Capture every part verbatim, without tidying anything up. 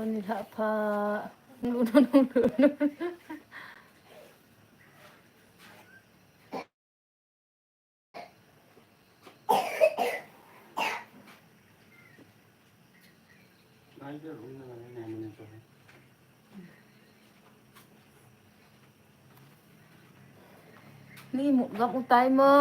Ni lha pha. Ni mu gam u tai mo.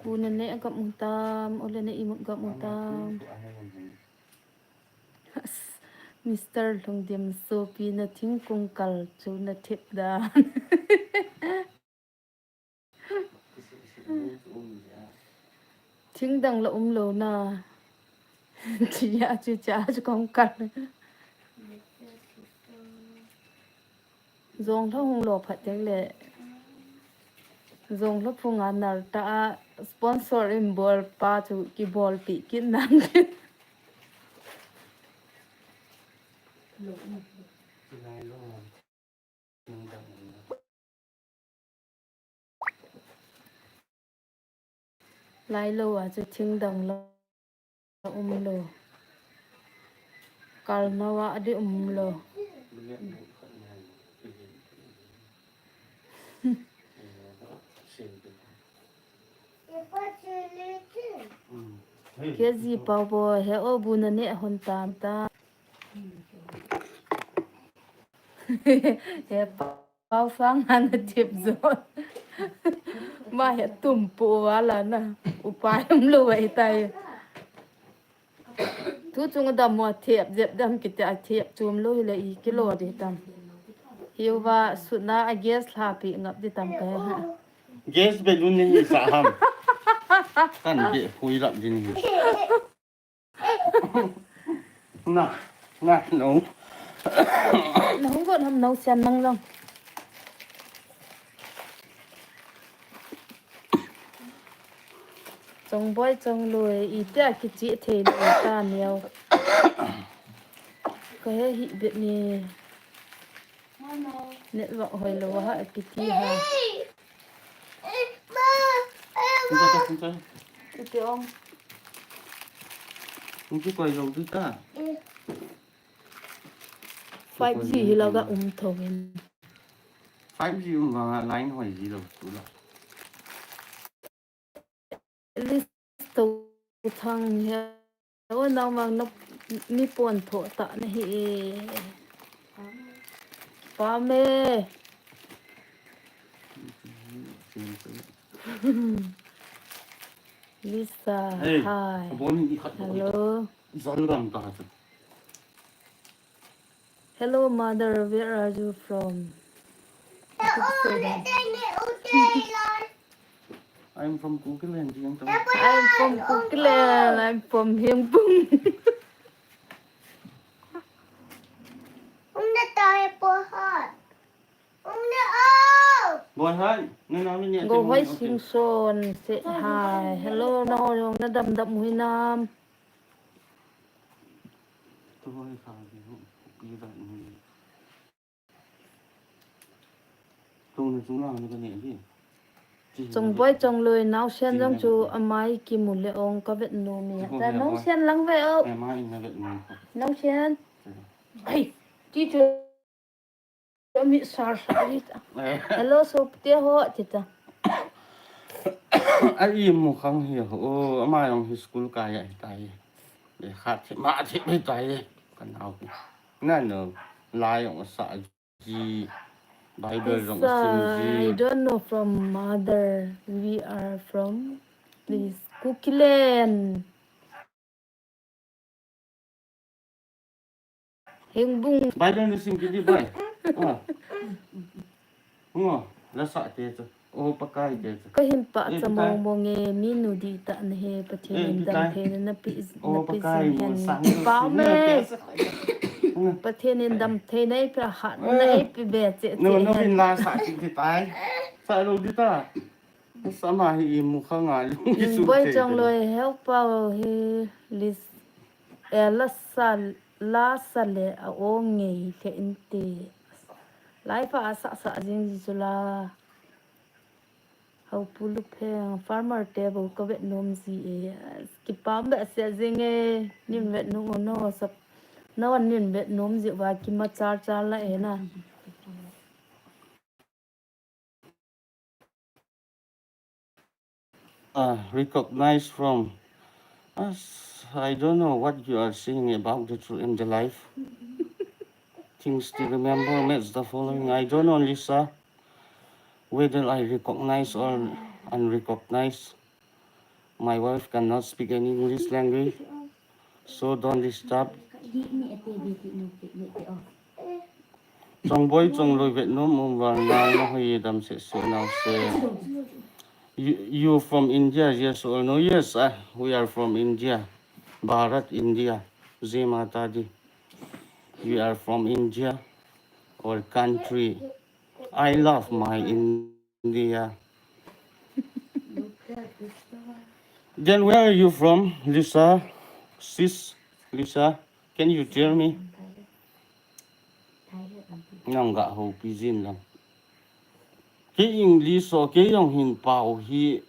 Pu na neh gam u tam, u le na imut gam u tam. Mister Lhungdim, sopi na thingkung kal chu na thep dan. Thing dang la um lou na. Chia chu cha chu kong kal. Jong lho hung lo phat teng le. Jong lho phung a nar ta a sponsor in bol pa chu ki bol pi kin nan. Lai lou a chu thing dang la um lou. Kal nau a di um lou. Ke ji pau bo he o bu na ne hon tam ta. He pau sang han tip jo. Ma he tum pu wala na. Upai um lou ai tai. Tu chung dam mo thep jep dam kiti a thep chum lou hi le i kilo di tam. Hiu va sutna a gas lha pi ngap di tam ka he ha. Gas be lun ni sa ham. Kan be hui lap din hi. Na, na, no. Na hung got ham nau sian mang long. Chongboi chongloi, i te a kichi thei lo ta niau. Ka he hi bet ni. Network hoi lo ha, a kiti ha. Iti ong. Iti koi lo di ta. Five G hi la ga um tho in. Five G um vang a line hoi ji lo tu la. List to thang he. O nau mang na mi pon tho ta na hi e. Pa me. Lisa, hey, hi. Hello. Hello, mother, where are you from? I'm from Kukiland, Hengpung. I'm from Kukiland, I'm from Hengpung. Go hoi Singson, say hi. Hello, na hoi na dam dam hui nam. Chongboi chongloi, naosen jong chu amai kimu le ong ka vet nom e. Ta naosen lang ve o. Naosen. Ai, ti chu. Mi sar sar hi ta. Hello, sopite ho, ti ta. A imu khang hi ho, ama jong hi school kai ahi tai. Le khat thi, ma thi ahi tai. Ka nao. Na no, lai jong sa. ji, Bible jong asim ji. I don't know from mother. We are from this Kukiland. Hengbung. Bible nasim kiti bai. Ah. Ngo, la sa te chu. O Pakai te chu. Ka hin pa cha mong mong e, mi nu di ta na he, Pathen in dam thei na na pi, na pi sin hen. Pa me. Pathen in dam thei na ipi hat na ipi be che che. No, no, bin la sa ti ti tai. Sa lo di ta. Sa ma hi i mu kha nga lu ki su. Boi chong loi help pau hi lis. E la sa, la sa le a o ngei the in te. Lai fa a sa sa jing ji chu la. Hau pu lu phe farmer te bo ka vet nom ji e. Ki pam be se jing e. Nin vet nom no sa. Na wan nin vet nom ji va ki ma char char la e na. Uh, recognize from. As I don't know what you are saying about the truth in the life. Things to remember, match the following. I don't know, Lisa, whether I recognize or unrecognize. My wife cannot speak any English language, so don't disturb. Chongboi, chongloi, vet nom um val na, na hoi dam se se na se. You, you from India, yes or no? Yes, ah, we are from India. Bharat, India. Jai Mata Di. We are from India, our country. I love my India. Then where are you from, Lisa? Sis, Lisa, can you tell me? Nang ga ho pi jin lang. Kei English o, kei jong hin pau hi,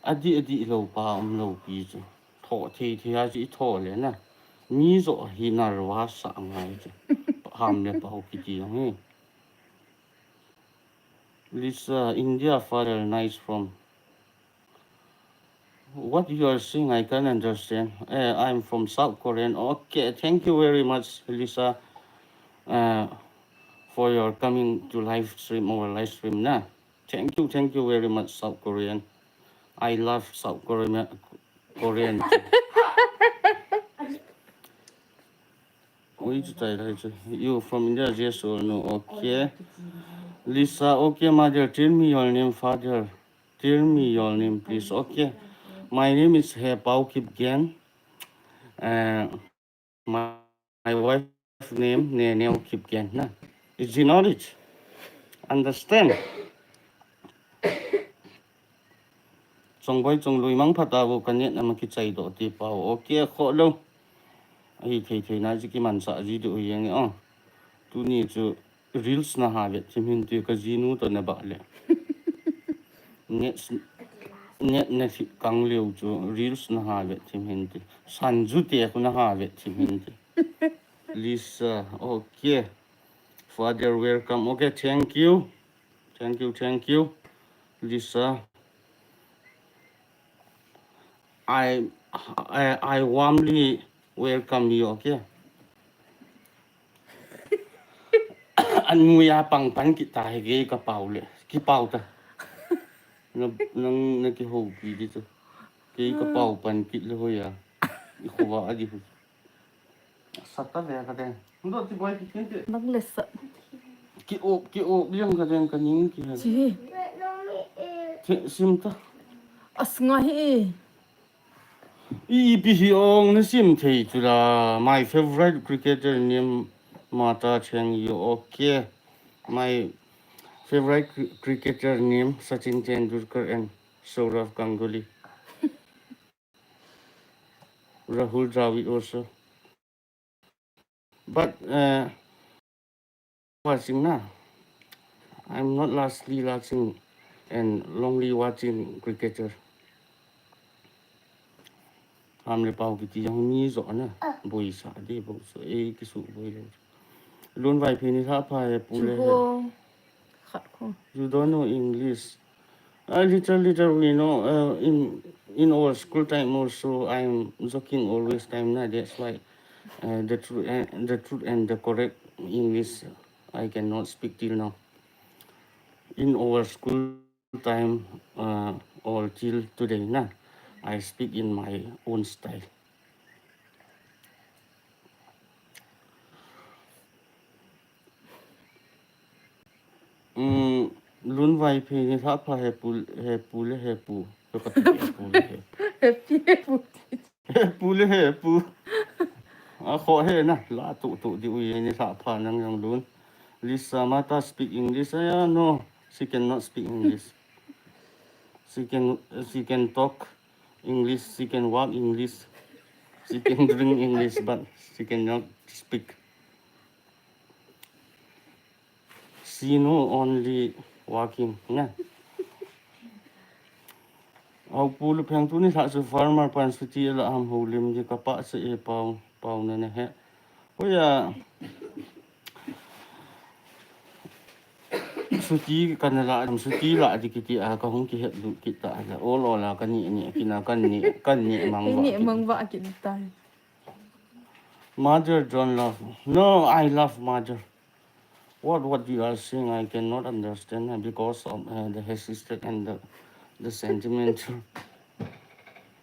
adi adi lo pa um lo pi chu. Tho thei thei a chu i tho le na. Mi jo hi nervous sa ngai chu. Ham le pau kiti jong hi. Lisa, India father, nice from. What you are saying, I can't understand. Eh, I'm from South Korean. Okay, thank you very much, Lisa, uh, for your coming to live stream or live stream na. Thank you, thank you very much, South Korean. I love South Korean. Korean. Ui, chu tai lai chu. You from India, yes or no? Okay. Lisa, okay, mother, tell me your name, father. Tell me your name, please. Okay. My name is He Pau Kipgen. Uh, my, my wife name, Ne Neo Kipgen. Na. Is it knowledge? Understand? Chongboi chongloi mang phat a vo ka net na ma kichai doh ti pau. Okay, kho lo. Ahi thei thei na ji kiman sa ji doh hi yang o. Tuni chu reels na ha vet thim hin ti ka jinu to na ba le. Net, net na si kang leu chu reels na ha vet thim hin ti. San ju te ku na ha vet thim hin ti. Lisa, okay. Father, welcome. Okay, thank you. Thank you, thank you. Lisa, I, I, I warmly welcome you, okay? Anu ya pang pan kita he ke ka pau le. Ki pau ta. Na, nang, na ki ho pi di tu. Ke ka pau pan kit le ho ya. I ho wa a di ho. Sata ve ka den. Ndo ti boy ki kin te. Nang le sa. Ki op, ki op yang ka den ka ning ki ha. Chi. Te sim ta. As nga hi. I pi hi ong na sim thei chu la. My favorite cricketer name Mata Cheng Yu. Okay. My favorite cri- cricketer name Sachin Tendulkar and Sourav Ganguly. Rahul Dravid also. But uh, watching na, I'm not lastly watching and longly watching cricketer. Ham le pau kiti jong mi jo na, boi sa de bo so e ki su boi lo. Lun vai phi ni tha pha he pu le he. Khat ko. You don't know English. A little, little we know. Uh, in in our school time also, I'm joking always time na. That's why uh, the truth and the truth and the correct English. I cannot speak till now. In our school time, uh, or till today, na, I speak in my own style. Um, Lun Vaiphei, nilhah pha, he pu, he pu le he pu. He pu le he pu. He pu le he pu. A kho he na, la tu tu di ui, nilhah pha nang jong Lun. Lisa Mata speak English. Ah, no, she cannot speak English. She can, she can talk English, she can walk English, she can drink English, but she cannot speak. She know only walking, na. Au pu lu pheng tu nilhah chu farmer pan chuti la ham ho lim di ka pa se e pau, pau na na he. Hoya. Chuti kana la, chuti la di kiti a ka hung kihet lut kit ta la. Ol ol a ka ni ni kina ka ni, ka ni mang va. Ni mang va kit ta. Mother don't love. No, I love mother. What, what you are saying, I cannot understand, uh, because of, uh, the hesitation and the, the sentimental.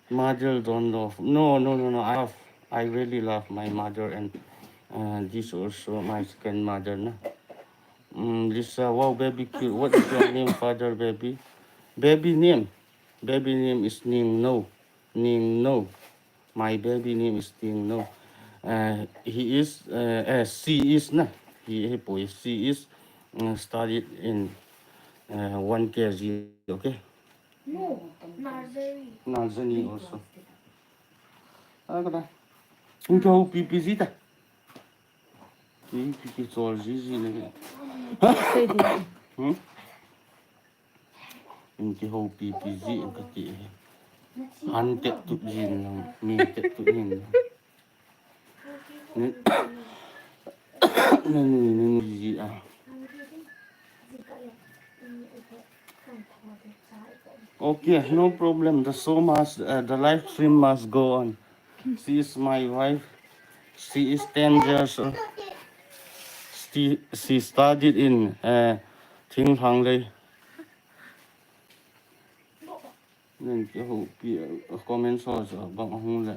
Mother don't love. No, no, no, no. I love. I really love my mother and, uh, this also my second mother. Na. Mm, Lisa, wow, baby cute. What is your name, father, baby? Baby name. Baby name is Ning No. Ning No. My baby name is Ning No. Uh, he is, uh, uh, she is, na. He, he boy, she is, uh, studied in, uh, one K G, okay? No, nursery. Nursery also. Ah, kata. Inka ho pipi zita. Pipi ki chol zi zi ne. Sei di. Hmm? Inki ho pipi zi in kati. Han tet tu zi in lang, mi tet tu in lang. Ni, ni, ni, ni, ni, zi a. Okay, no problem. The show must, uh, the live stream must go on. She is my wife. She is ten years old. She, she studied in, uh, Thingthanglei. Nen ke ho pi, uh, comment so so bang hung le.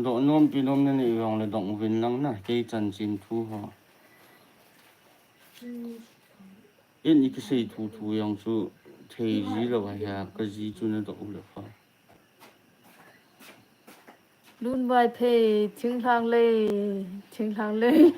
Do nom pi nom ne ne yong le dong vin lang na, kei chanchin thu ho. In i kisei thu thu jong chu thei ji lou a hia, ka ji chu na doh u le pha. Lun Vaiphei, Thingthanglei, Thingthanglei.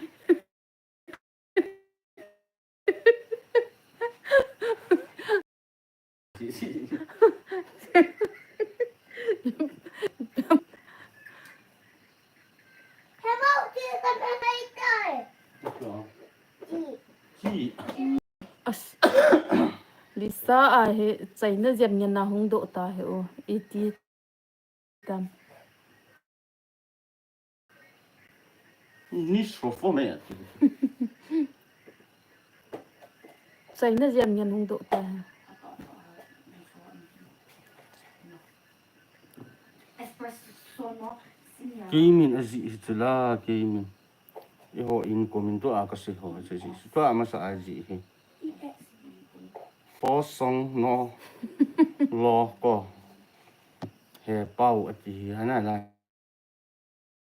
As, Lisa a hi China jep ngen na hung doh ta hi o, iti tam. Ni so fo me. China jep ngen hung doh ta hi. Kei min a ji hi chu la, kei min. I ho in comment tu a ka sei ho, sei sei. Tu a masa a ji hi. Fo song no lo ko. He pau a ti hi hana la.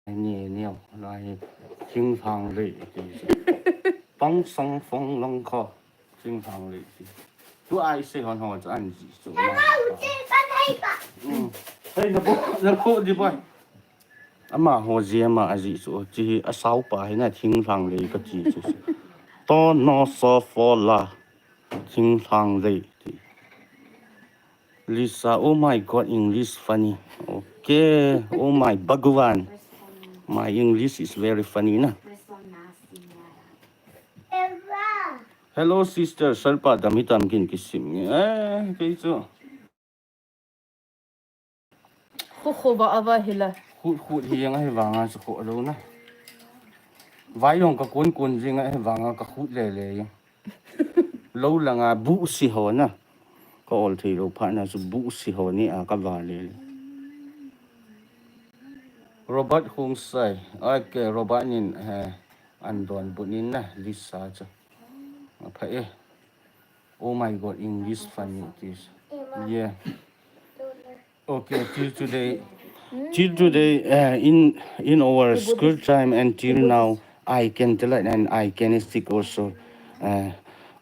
Ni neo la hi. Thingthanglei a ti hi. Pang sang fong long ko. Thingthanglei ti. Tu a i sei hon ho chu an ji chu. Mm. Hei, na bo, na bo di boy. Ama ho ji ama a ji chu. Chi hi a sau pa hi na Thingthanglei ka ti chu. To no so fo la. Thingthanglei ti. Lisa, oh my God, English funny. Okay. Oh my Bhagwan. My English is very funny na. Hello, sister. Salpa dam hitam kin kisim. Eh, kei chu. Khu khu va ava hila. Khu khu hi jeng ahi vanga chu khu lo na. Vai jong ka kun kun jeng ahi vanga ka khu le le jeng. Lo langa bu si ho na. Ka ol thei lo pha na chu bu si ho ni a ka va le le. Robert Khongsai. Ai ke Robert nin, eh, An donbut in na, Lisa chu. Apha e. Oh my God, English funny it is. Yeah. Okay, till today, till today, uh, in in our school time until now, I can tell it and I can speak also. Uh,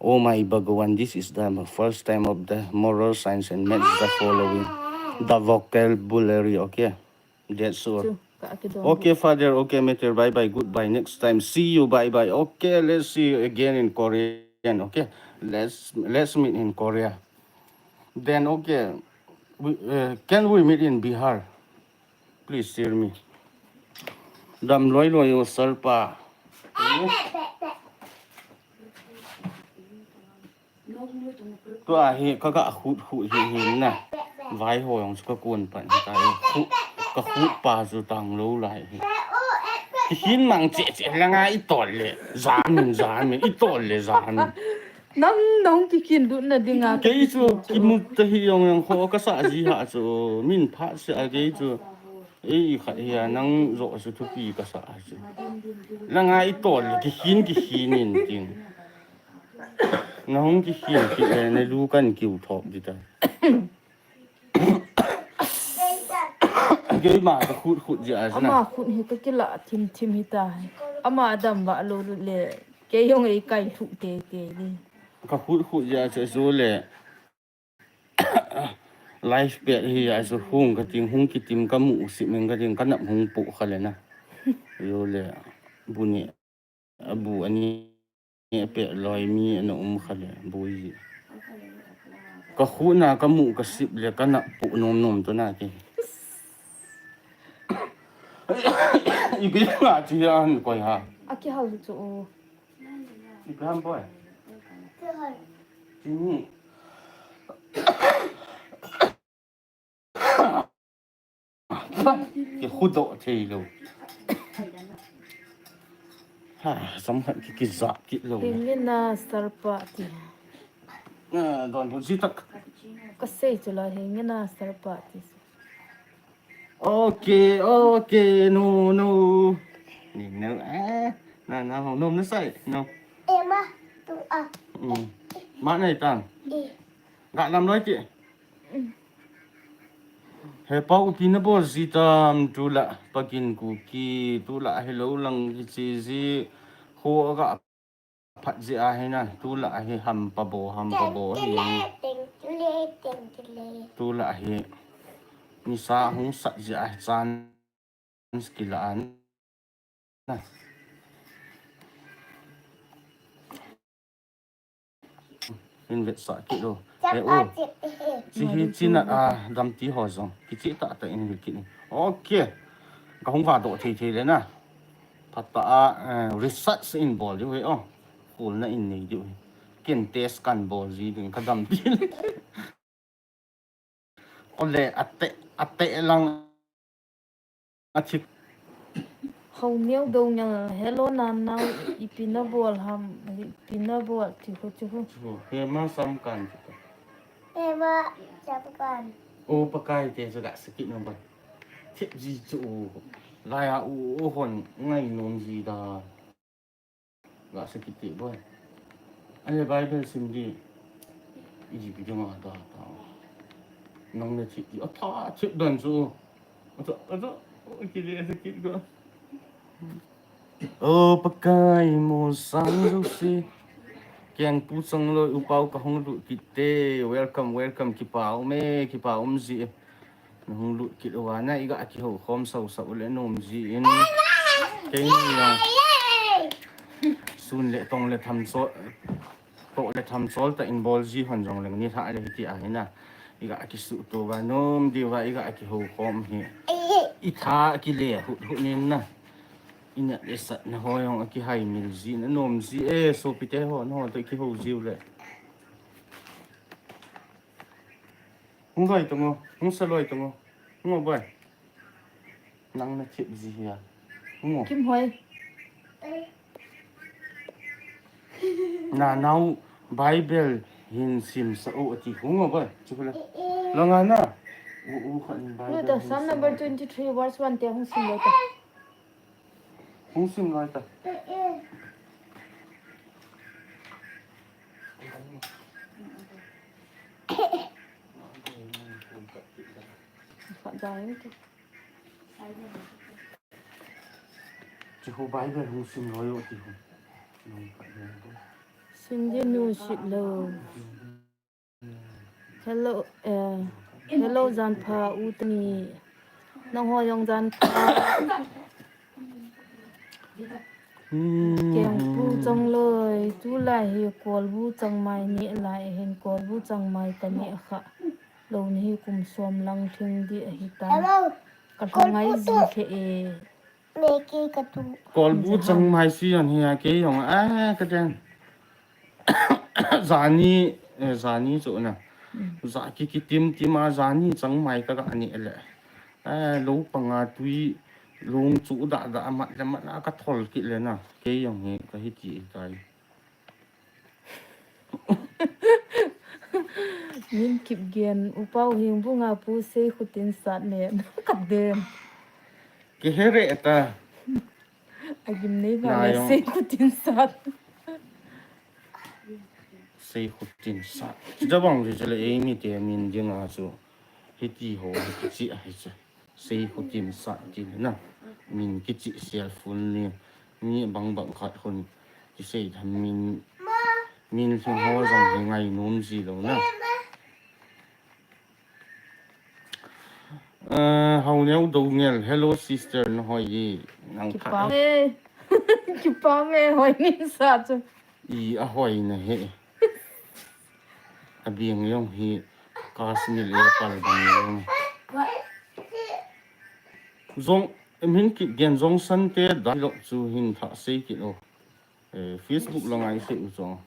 oh my Bhagavan, this is the first time of the moral science and maths the following. The vocabulary, okay? That's all. Chu, ka kidon. Okay, Father, okay, Mater, bye bye, goodbye, next time, see you, bye bye. Okay, let's see you again in Korean, okay? Let's, let's meet in Korea. Then, okay, we, uh, can we meet in Bihar? Please tell me. Dam loi loi o sir pa. Tua hi ka ga khut khut hi hi na. Vai ho jong chu ka kon pan hi ta hi. Khut, ka khut pa chu tang lo lai hi. Kihin mang che che langa i tol le. Jamin, jamin, i tol le jamin. Nang nong kikin lut na dinga. Kei chu kimut ta hi jong jong kho ka sa ji ha chu. Min phat se a kei chu. Ei khat hi a nang jo chu thupi ka sa a chu. Langa i tol le kihin kihin in tin. Na hung kikhin kit le, na lu kan kiu thop di ta. Kei ma ka khut khut jia a chu na. Ama khut hi ka kila thim thim hi ta. Ama adam va lo lut le. Kei jong ei kai thu te te ni. Ka khut khut jia chu chu le. Life pet hi a chu hung ka ting hung kitim ka mu sip meng ka ting ka nap hung pu kha le na. Yo le. Bu ni. A bu ani a pet loi mi ana um kha le, bu ji. Ka khut na ka mu ka sip le ka nap pu nom nom to na ke. I bi nga chi an koi ha. A kihal chu u. I bi ham boy. Chi ni. Ki khudoh thei lo. Ha, sam khat ki, ki zap kit lo. Hingina sarpa ti. Na, don bu ji tak. Ka sei chu la hingina sarpa ti. Okay, okay, no, no. Ni no, eh. Na, na, no, no, na sai, no. Ema, tu a. Mm. Ma nai tang. Eh. Ga lam loi ti. He pa, upi na bol ji tam, tulai Pakin Kuki, tulai hi lo lang kichi ji, ho ga phat ji ahi na, tulai hi hampa bo, hampa bo hi. Tulai hi nisa hung sat ji ahi chan. Skill an. Na. In vetsah kit lo. Eh, oh. Chi hi chinat a damti ho jong. Kichi tah tah in vil kit in. Okay. Ka hung va doh thei thei le na. Phat ta a, eh, research in bol diu hi, oh. Kul na in nei diu hi. Ken test kan bol ji diu ka damti. Ole, ate, ate lang. Athik. Ho neo do ngal, hello nanao, ipi na bol ham, ipi na bol, ti ho, ti ho. Chu, he ma sam kan ti ta. He ma sam kan. O Pakai te chu ga sakit nom ba. Thip ji chu o. Lai a u, u hon ngai nom ji da. Ga sakit ti boy. Ane Bible sim di. Iji pi jong ata ta. Nang na thip di. Ata thip dan chu. Ata, ata. O, kile sakit ko. O Pakai mo sang jouse. Kiang pu sang loi u pau ka hung lut kit te. Welcome, welcome, kipa um e, kipa um ji e. Na hung lut kit uva na, i ga kihou khom sau sau le nom ji in. Keini a. Sun le tong le tham chol, toh le tham chol tah in bol ji hon jong leng ni lha le hiti ahi na. I ga kisuto uva nom diu va, i ga kihou khom hi. I tha kile hut hut nin na. I nat le sat na ho jong a kihai mil ji na nom ji e, sopite ho, na ho toh kihou jiu le. Hung loi tong o, hung sa loi tong o. Hung o boy. Nang na thip ji hia. Hung o. Kim Hoi. Nanao Bible hin sim sa o ati hung o boy. Chu le. Langa na. U, u khat in Bible. Lu ta hin Psalm sim number o. Twenty-three verse one te hung sim loi ta. Hung sim loi ta. Chihu Bible hung sim loi u tihu. Sindi nu sit lo. Hello, eh, hello, janpha u tani. Nangho jong janpha. Kengpu Chongloi, tulai hi kolbu changmai neh lai hin kolbu changmai kaneh kha. Lou nahi kum som lang thing ding ahitai. Hello. Ka lhungai ji khe e. Kolbu changmai si an hi a kei jong a ka den. Jani, eh, jani chu na. Ja ki kitim tim a jani changmai ka ga neh le. Eh, lou panga tui lung chu da da mat le mat a ka thol kit le na. Kei jong hi ka hiti tai. Min Kipgen, Upau Hingbung a pu Seikhutin sat ne. Ka den. Kihe re ta. Agim nei ba le Seikhutin sat. Seikhutin sat. Jabang ji chale ei mite min dinga chu. Hiti ho, hiti chi a hi chu. Seikhutin sat ti na. Min kichi sial fun ni. Mi bang bang khat hun. Kisei tham min. Min lhing ho jong hi ngainom ji lou na. Eh, Haoneo Doungel, hello sister, na hoi hi. Nang khat. Kipa me. Kipa me, hoi min sa chu. I a hoi na he. A biang jong hi Kashmir le pal bang jong. Jong, min Kipgen Jongsan te dialogue chu hin tha sei kit o. Eh, Facebook la ngai sei u chu.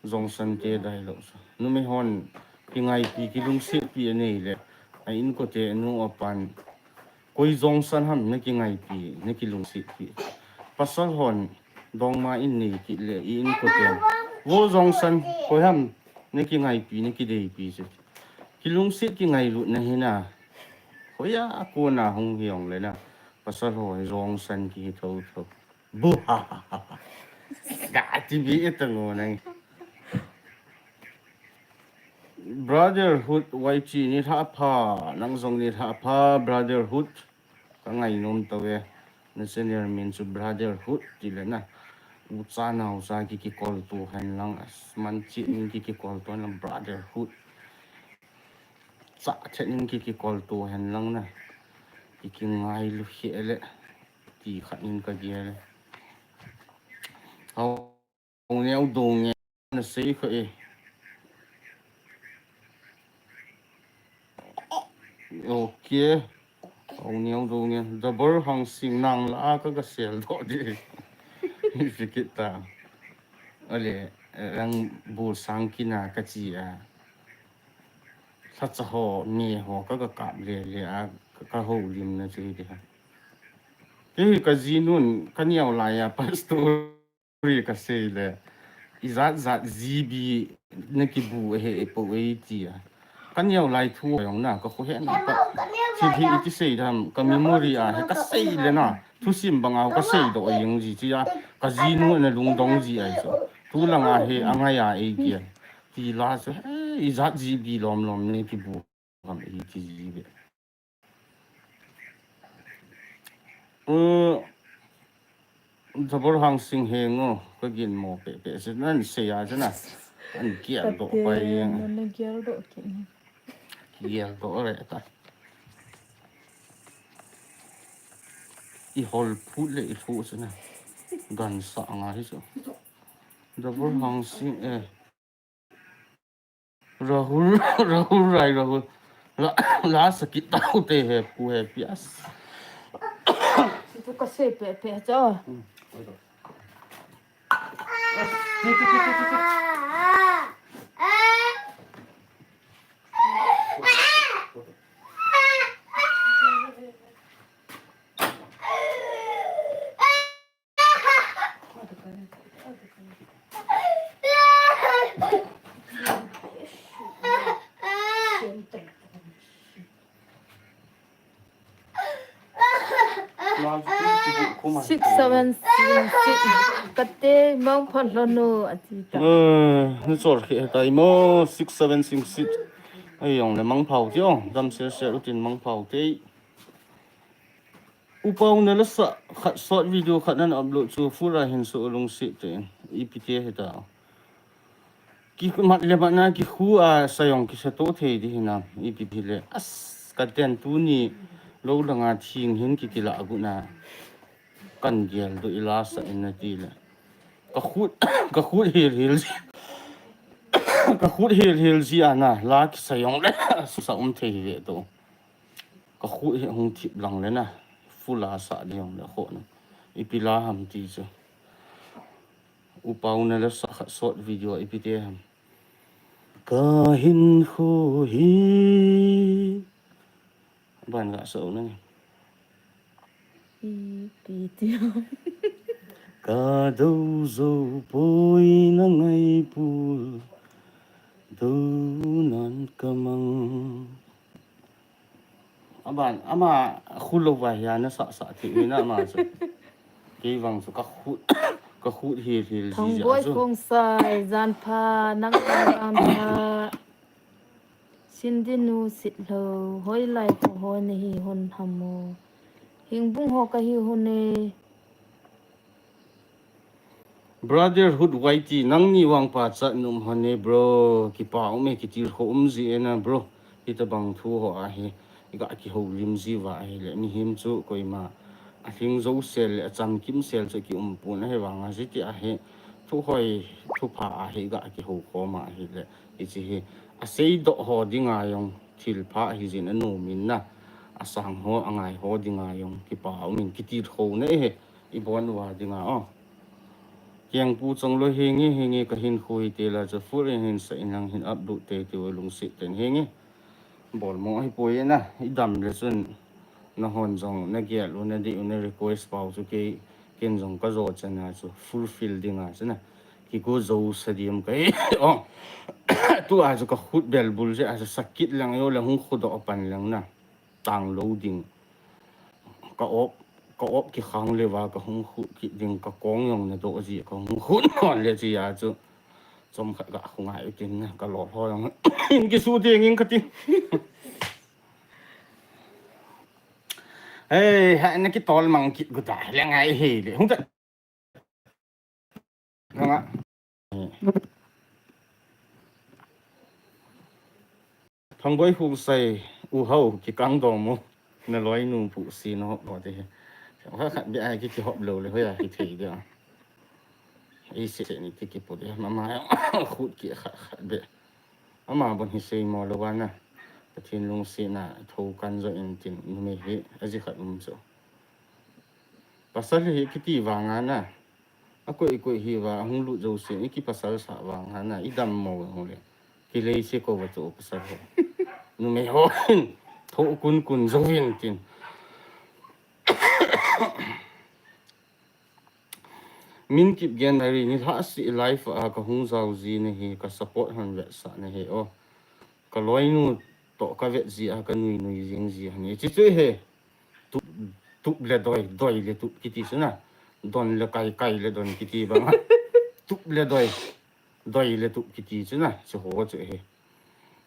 Jongsan te dialogue chu. Numei hon kingaipi kilungsetpi anei le. A inkote nu apan. Koi Jongsan ham na kingaipi, na kilungsetpi. Pasal hon dongma in nei kit le i inkote. Vo Jongsan, koi ham na kingaipi, na kideipi chu. Kilungset kingailut na hi na. Hoiya kona hung hi jong le na. Pasal ho Jongsan kihi tho tho. Bu ha ha ha ha. Ga ti bi e ta ngo nang. Brotherhood Y T ni lha pha, nang jong ni lha pha, Brotherhood. Ka ngainom tave. Na channel min chu Brotherhood ti le na. U cha nau cha ki kikol to hen lang, as man chi min ki kikol to hen lang Brotherhood. Cha chet in ki kikol to hen lang na. Ki kingailu hi ele. Ti khat in ka gel. Haoneo Doungel na sei kha e. Okay. Haoneo Doungel. Double Hangsing nang la a ka ga sel doh di. Ni fikit ta. Ale, rang bu sang kina ka chi a. Lhacha ho, me ho, ka, ka kap le, le a, ka, ka houlim na chu hi ti ha. Kei ka jinun, ka neo lai a, pastor ka sei le. Ijat jat G B na kibu he e po e ti a. Ka neo lai thu jong na, ka khu he na pa. Chi hi iti sei dam, ka memory a, he ka sei le na. Thusim banga ka sei doh jeng ji chi a. Ka jinu na lungdong ji ai chu. Tu langa he angai a e ki a. Ti la chu, he, ijat G B lom lom ne kibu ham e ti ji be. Uh, Double Hangsing he ngo, ka gin mo pe pe se nan sei a se na. An kial doh pa e. Ka te, na na kial doh ki. Kial doh re ta. I hol phut le i lhu se na. Gan sa nga hi so. Double Hangsing e. Rahul, Rahul Rai, Rahul. La, la sakit tau te he pu he pias. Tu ka se pe pe cha. Six seven six six. Kate mang phan lo no ati ta. Eh, ni chor khe ta imo six seven six six. Ei jong le mangpha u te o, dam sel sel utin mangpha u te. U Pau na la sa khat short video khat nan upload chu full a hin so lungset te. Ipi te hita. Ki mat le mat na ki khu a sa jong ki sa to thei di hinam. Ipi ti le. As ka ten tuni lo langa thing hin ki ti la gu na. Kan gel do i la sa in na ti le. Ka khut, ka khut hil hil. Ka khut hil hil ji ana la ki sa jong le. Su sa um thei ve to. Ka khut hi hung thip lang le na. Full a sa di jong le kho na. Ipi la ham ti chu. U Pau na la sa khat short video ipi te ham. Ka hin khu hi. Ban ga sa u na ni. Ipi ti ham. Ka do zo poi na ngai pu. Do nan ka mang. Aban, ama khu lo va hia na sa sa ti na ama chu. Kei vang chu ka khu, ka khu hil hil ji ja Thongboi chu. Khongsai, jan pha, nang jan pha. Sindinu sit lo, hoi lai ko ho na hi hon ham o. Hingbung ho ka hi hon e. Brotherhood Y T, nangni vangpha cha num hon e bro, kipa um e, kitilkhou um ji e na bro, hitabang thu ho ahi, i ga kihoulim ji uva ahi le, mihem chu koima, a hling jou sel le, a chamkim sel chu ki um pon ahi vang a, ji ti ahi, thu hoi, thu pha ahi, i ga kihou khom a ahi le, i chi hi, a seidoh ho dinga jong, thil pha ahi jin a nom in na, a sang ho, a ngai ho dinga jong, kipa um in, kitilkhou na e he, I bon uva dinga o. Kiang pu chong lo hingi hingi ka hin khu hi te la chu full in hin sa in lang hin upload te te u lungset ten hingi. Bol mo hi poi na i dam le chun na hon jong na gel u na di u na request pau chu kei ken jong ka jo chana chu fulfill dinga chu na ki go jo sa diam ka hi o. Tu a chu ka khut bel bul je a chu sakit lang yo le hung khu do pan lang na tang lo ding. Ka op, ka op ki khang le va ka hung khu ki ding ka kong jong na do ji ka hung khu non le ji a chu. Chom khat ka khu ngai tin na ka lo ho jong. In ki su ding in ka ti. Hey, ha na ki tol mang ki gu ta le ngai he le. Hung ta. Thang a. Thang boi hu sai u hau ki kang do mo. Na loi nu pu si no lo te. Ha khat be ai ki ki hop lo le ho ya ki thei de. Ei se ni ti ki pu de. Mama khut ki khat khat be. Ama bon hi sei mo lo wa na. Pathen lungsetna tho kan jo in tin numei hi aji khat um chu. Pasal hi kiti vang a na. A koi koi hi va hung lut jo se i ki pasal sa vang a na i dam mo hung le. Ki lei se ko va chu pasal ho. Numei ho hin tho kun kun jo vin tin. Min kip gen na ri ni lha si life a ka hung jao ji na hi ka support han vet sa na hi o. Ka loi nu to ka vet ji a ka nui nui jing ji han ni. Chi chu he. Tup, tup le doi, doi le tup kiti chu na. Don le kai, kai le don kiti bang a. Tup le doi, doi le tup kiti chu na. Chu ho chu he.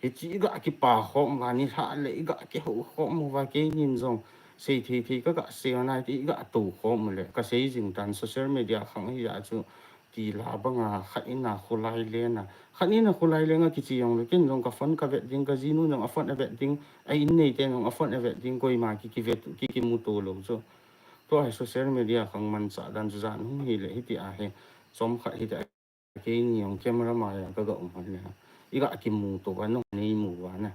Hichi i ga kipa khom uva ni lha le i ga kihou khom uva keinin jong sei thei thei ka ga sei na ti i ga to khom le ka sei jing tan social media khang hi a chu ti la banga khat in a khulai le na khat in a khulai le nga kichi jong le ken jong ka phone ka vet ding ka jinu jong a phone a vet ding a in nei te jong a phone a vet ding koima ki ki vet ki ki mu to lo chu to ai social media khang man cha dan chu jan hung hi le hiti a he chom khat hiti a Keini jong camera mai a ka ga um hon le. I ga kimu to ka no nei mu va na.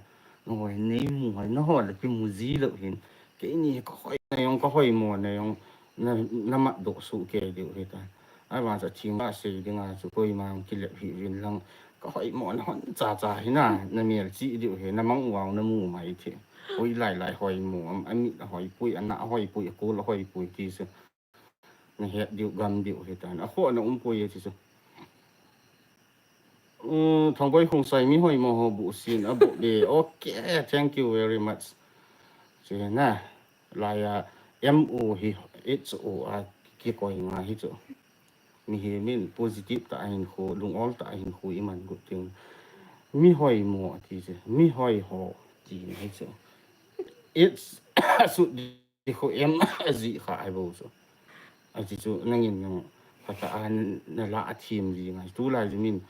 No hoi nei mu hoi no ho le kimu ji lo hin. Keini ka hoi na jong ka hoi mo na jong na, na mat do su ke diu hi ta. Ai va cha thing ba sei ding a chu koima jong ki le hi vin lang. Ka hoi mo na hon cha cha hi na, na mial chi diu hi na mang uau na mu mai thi. Hoi lai lai hoi mo am ami hoi pui ana hoi pui ko la hoi pui ti su. Na het diu gam diu hi tan. A kho na um poi e chi chu. Um, Thongboi Khongsai mi hoi mo ho bu sin a bu de. Okay, thank you very much. Chi na. Lai a M O hi H O a ki koi nga hi chu. Mi hi min positive ta hin khu, lung ol ta hin khu i man gu ting. Mi hoi mo ati chu, mi hoi ho ti na hi chu. It's a sut di khu em a ji kha ai bo chu. Ati chu nangin nang kha ta an na la a thim ji ngai. Tu lai ji min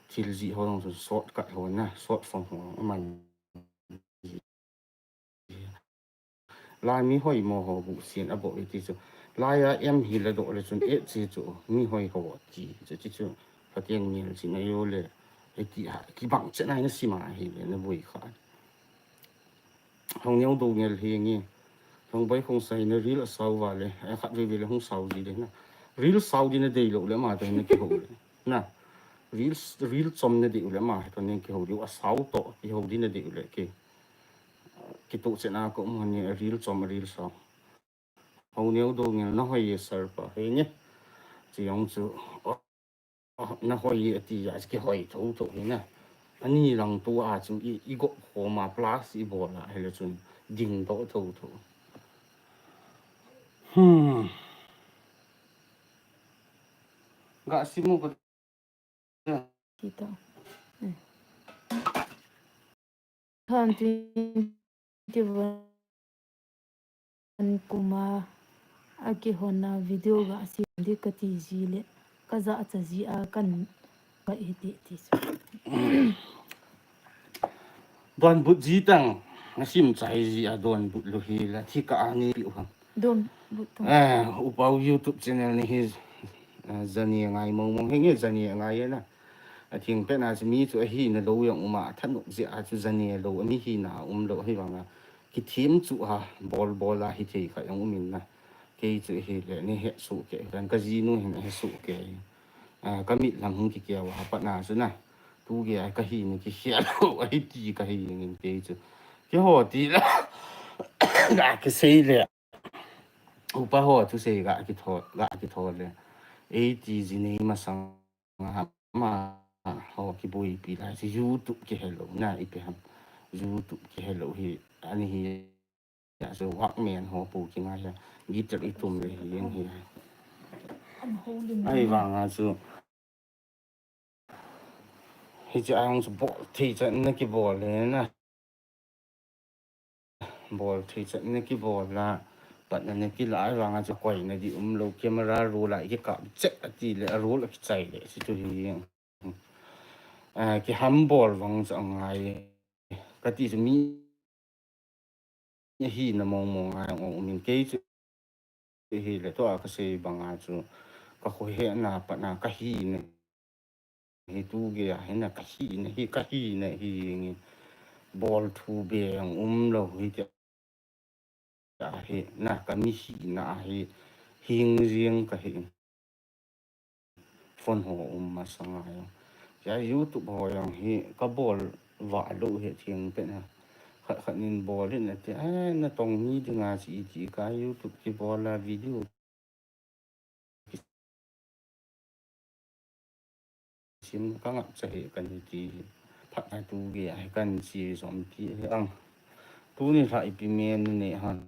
thil ji ho long chu short cut ho na, short form ho man. Lai mi hoi mo ho bu sian a bo iti chu. Lai a em hi la do le chun e chi chu mi hoi ho ti chu chi chu. Pathian ngel chi na yo le. E ti ha ki bang che nai na sima hi le na bui kha. Hong neo do ngel hi ngi. Hong bai hong sai na ril a sau va le. E khat ve ve le hong sau ji le na. Ril sau di na dei lo le ma te na ki ho le. Na. Ril, ril chom na dei le ma te na ki ho di a sau to ki ho di na dei le ki. Kitu chena ko mo ni ril chom ril sau. Hau neo do ngel na hoi ye sir pa he ni. Chi yong chu, oh, na hoi ye ti ya ki hoi tho tho hi na. Ani lang tu a chu i, i go kho ma plus i bol a he le chun ding to tho tho. Hmm. Ga simu ko Kita. Eh. Twenty-one kuma a kihona video ga si di ka ti ji le ka ja cha ji a kan ba e ti ti. Don but ji tang na sim chai ji a don but lu hi la thi ka ani pi u. Don but tang. Eh, upau YouTube channel ni hi, eh, zani ngai mong mong he nge zani ngai na. A thing pe na mi chu a hi na lo yang uma thanuk ji a chu zani lo a mi hi na um lo hi vanga. Ki thim chu a bol bol a hi thei kha yang umin na. Kei chu hi le ni he su ke kan ka ji nu hin he su ke. Ah, ka mit lam hung ki kia wa pa na chu na. Tu ge a ka hi ni ki khia lo a hi ti ka hi ngin kei chu. Ki ho ti la. Ga ki sei le. Upa ho tu sei ga ki tho, ga ki tho le. Ei ti ji nei ma sang ha ma ho ki bui pi la. Si YouTube ki hello na i pe ham. YouTube ki hello hi ani hi. Ya, so Walkman ho pu ki ngai ya. Guitar i tum le hi yang hi. Ai vanga chu. Hi chu ang chu bol thei chan na ki bol le na. Bol thei chan na ki bol la. Pat na na ki la ai vanga chu koi na di um lo camera roll a ki kap chek ati le a roll a ki chai le si tu hi. Ah, ki ham bol vang chu angai. Ka ti chu mi hi na mong mong a ong min kei chu hi le to a ka sei banga chu ka khoi he na pa na ka hi ne hi tu ge a hi na ka hi ne hi ka hi ne hi ngi bol thu be ang um lo hi te a hi na ka mi hi na a hi hing riang ka hi. Phone ho um masanga jong. Kei a YouTube ho jong hi ka bol va lo hi thing pen a. Khat khat nin bol in ati, "Ai, na tong mi dinga chi," ti ka YouTube ki bol a video. Sim ka ngap cha hi kan hi ti. Phat na tu ge a hi kan chi som ti hi ang. Tu ni hla ipi men ni ne han.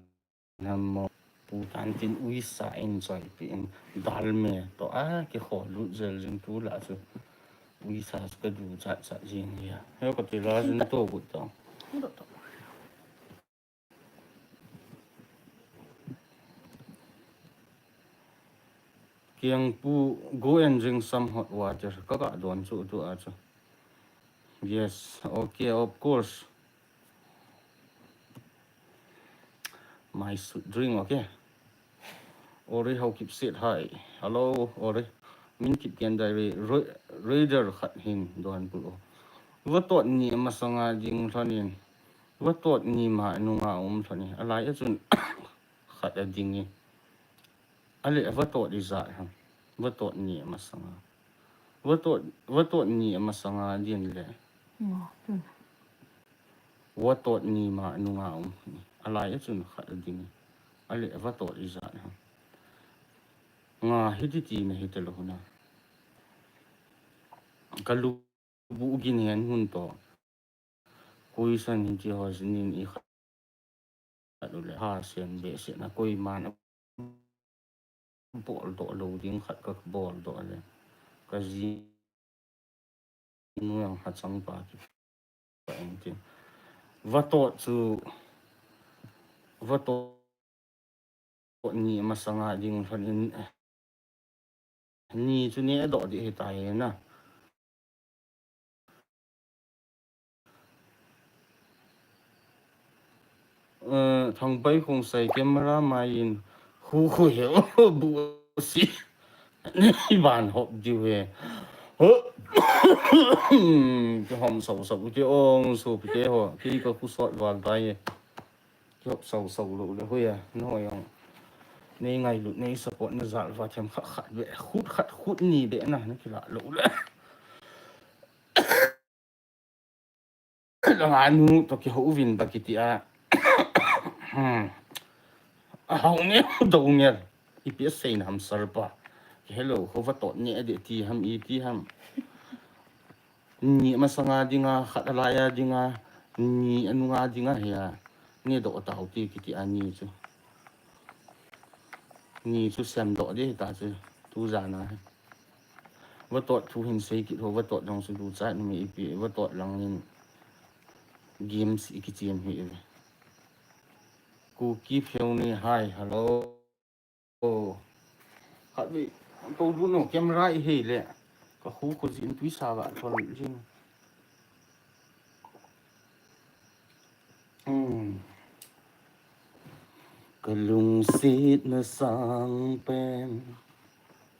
Nam mo pu tan tin uisa in choi pi in dal me to a ki kho lu zel jing tu la chu uisa chu ka du chat chat jing ya. He ka ti la jin to gut to. Kiang pu go and drink some hot water. Ka ka don chu tu a chu. Yes, okay, of course. My sweet drink, okay. Ori Haokip said hi. Hello, Ori. Min Kipgen Diary, Ra-, Raider khat hin don pu. Vatot ni masanga ding lhonin. Vatot ni ma nunga um lhonin. Alai a chun khat a ding i. Ale vatot i za ham. Vatot ni masanga. Vatot, vatot ni masanga din le. Nga, hmm. Vatot ni ma nunga um. Alai a chun khat a ding. Ale vatot i za ham. Nga hiti ti na hita lo na. Ka lu bu gin hen hun to. Kuisan hin ti ho sinin i khat u le ha sen be sen a koi man a bol do lo ding khat ka bol do le. Ka ji nu yang ha chang pa ki. Vatot chu, vatot ni masanga ding lhon in, ni chu neh doh ding ahitai na. Eh, Thangpai Khongsai camera mai in hu hu he o bu si. Nei ban hop diu he. Ho. Kihom sau sau te ong so pite ho. Kei ka khu sot val bai e. Kihop sau sau lou le hoiya. Nahoi ong. Nei ngailut, nei support na jal va them khat khat ve. Khut khat khut ni ve na, na kila lou le. Langa nu toh kihou vin ba kiti a. Hmm. A hau nge, dou nge. Ipi asei na ham sir pa. Kihe lou, kho vatot neh ding ti ham, iti ham. Ni masanga dinga, khat alai a dinga, ni anunga dinga hi a. Neh doh tau ti kiti a ni chu. Ni chu sem doh ding ta chu. Tu jan a. Vatot thu hin sei kit ho, vatot jong chu ducha numei ipi, vatot lang in games i kichem hi. Kuki Pheo ni, hi, hello. Oh. Khat ve, to du no, camera i hei le. Ka khu khu jin tui sa va thol jin. Hmm. Ka lungset na sang pen.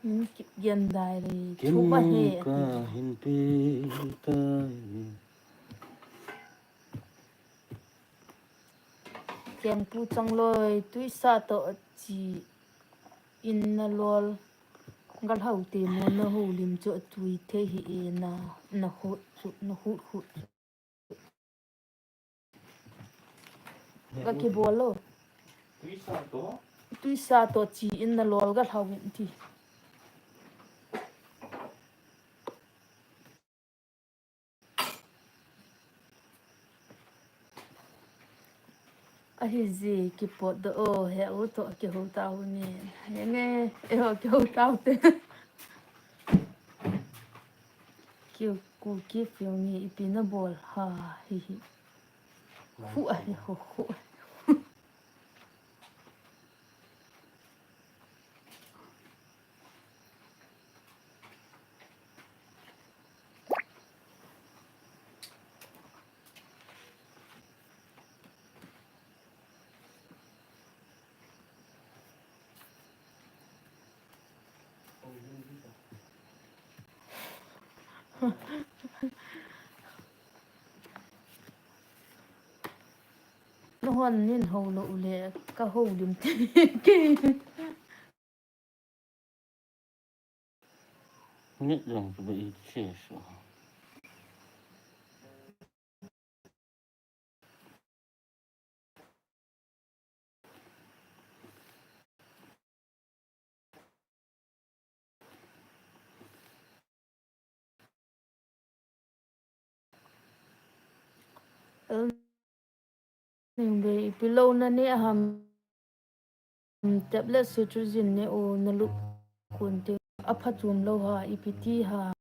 Min kip gen dai le, ken thu ma he ka ati. Hin pe tai. Kengpu Changloi, tuisa toh chi in na lol. Gal hau te mo na houlim chu tui thei hi e na, na hut chu, na hut hut. Ga kibol lou. Tuisa toh? Tuisa toh chi in na lol ga hlau in ti. Ahi ji kipot doh o, he u toh kihou tau ni. He nge, e ho kihou tau te. Kiu Kuki Pheo ni ipi na bol ha, hi hi. Khu a hi khu khu. Nahon nin hou lou le, ka houlim te kei. Nit jong chu ba i che so. Ning be ipi lou na ne ham, tablet cetirizine u na lup kun te a pha chom lou ha ipi ti ha.